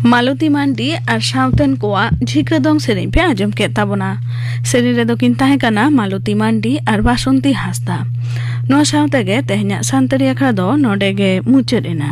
ᱢᱟᱞᱚᱛᱤ ᱢᱟᱱᱰᱤ ᱟᱨ ᱥᱟᱶᱛᱮᱱ ᱠᱚᱣᱟᱜ ᱡᱷᱤᱠᱟᱹ ᱫᱚᱝ ᱥᱮᱨᱮᱧ ᱯᱮ ᱟᱸᱡᱚᱢ ᱠᱮᱫ ᱛᱟᱵᱚᱱᱟ᱾ ᱥᱮᱨᱮᱧ ᱨᱮᱫᱚ ᱠᱤᱱ ᱛᱟᱦᱮᱸ ᱠᱟᱱᱟ ᱢᱟᱞᱚᱛᱤ ᱢᱟᱱᱰᱤ ᱟᱨ ᱵᱟᱥᱚᱱᱛᱤ ᱦᱟᱸᱥᱫᱟ᱾ ᱱᱚᱣᱟ ᱥᱟᱶ ᱛᱮᱜᱮ ᱛᱮᱦᱮᱧᱟᱜ ᱥᱟᱱᱛᱟᱲᱤ ᱟᱠᱷᱲᱟ ᱫᱚ ᱱᱚᱰᱮ ᱜᱮ ᱢᱩᱪᱟᱹᱫ ᱮᱱᱟ᱾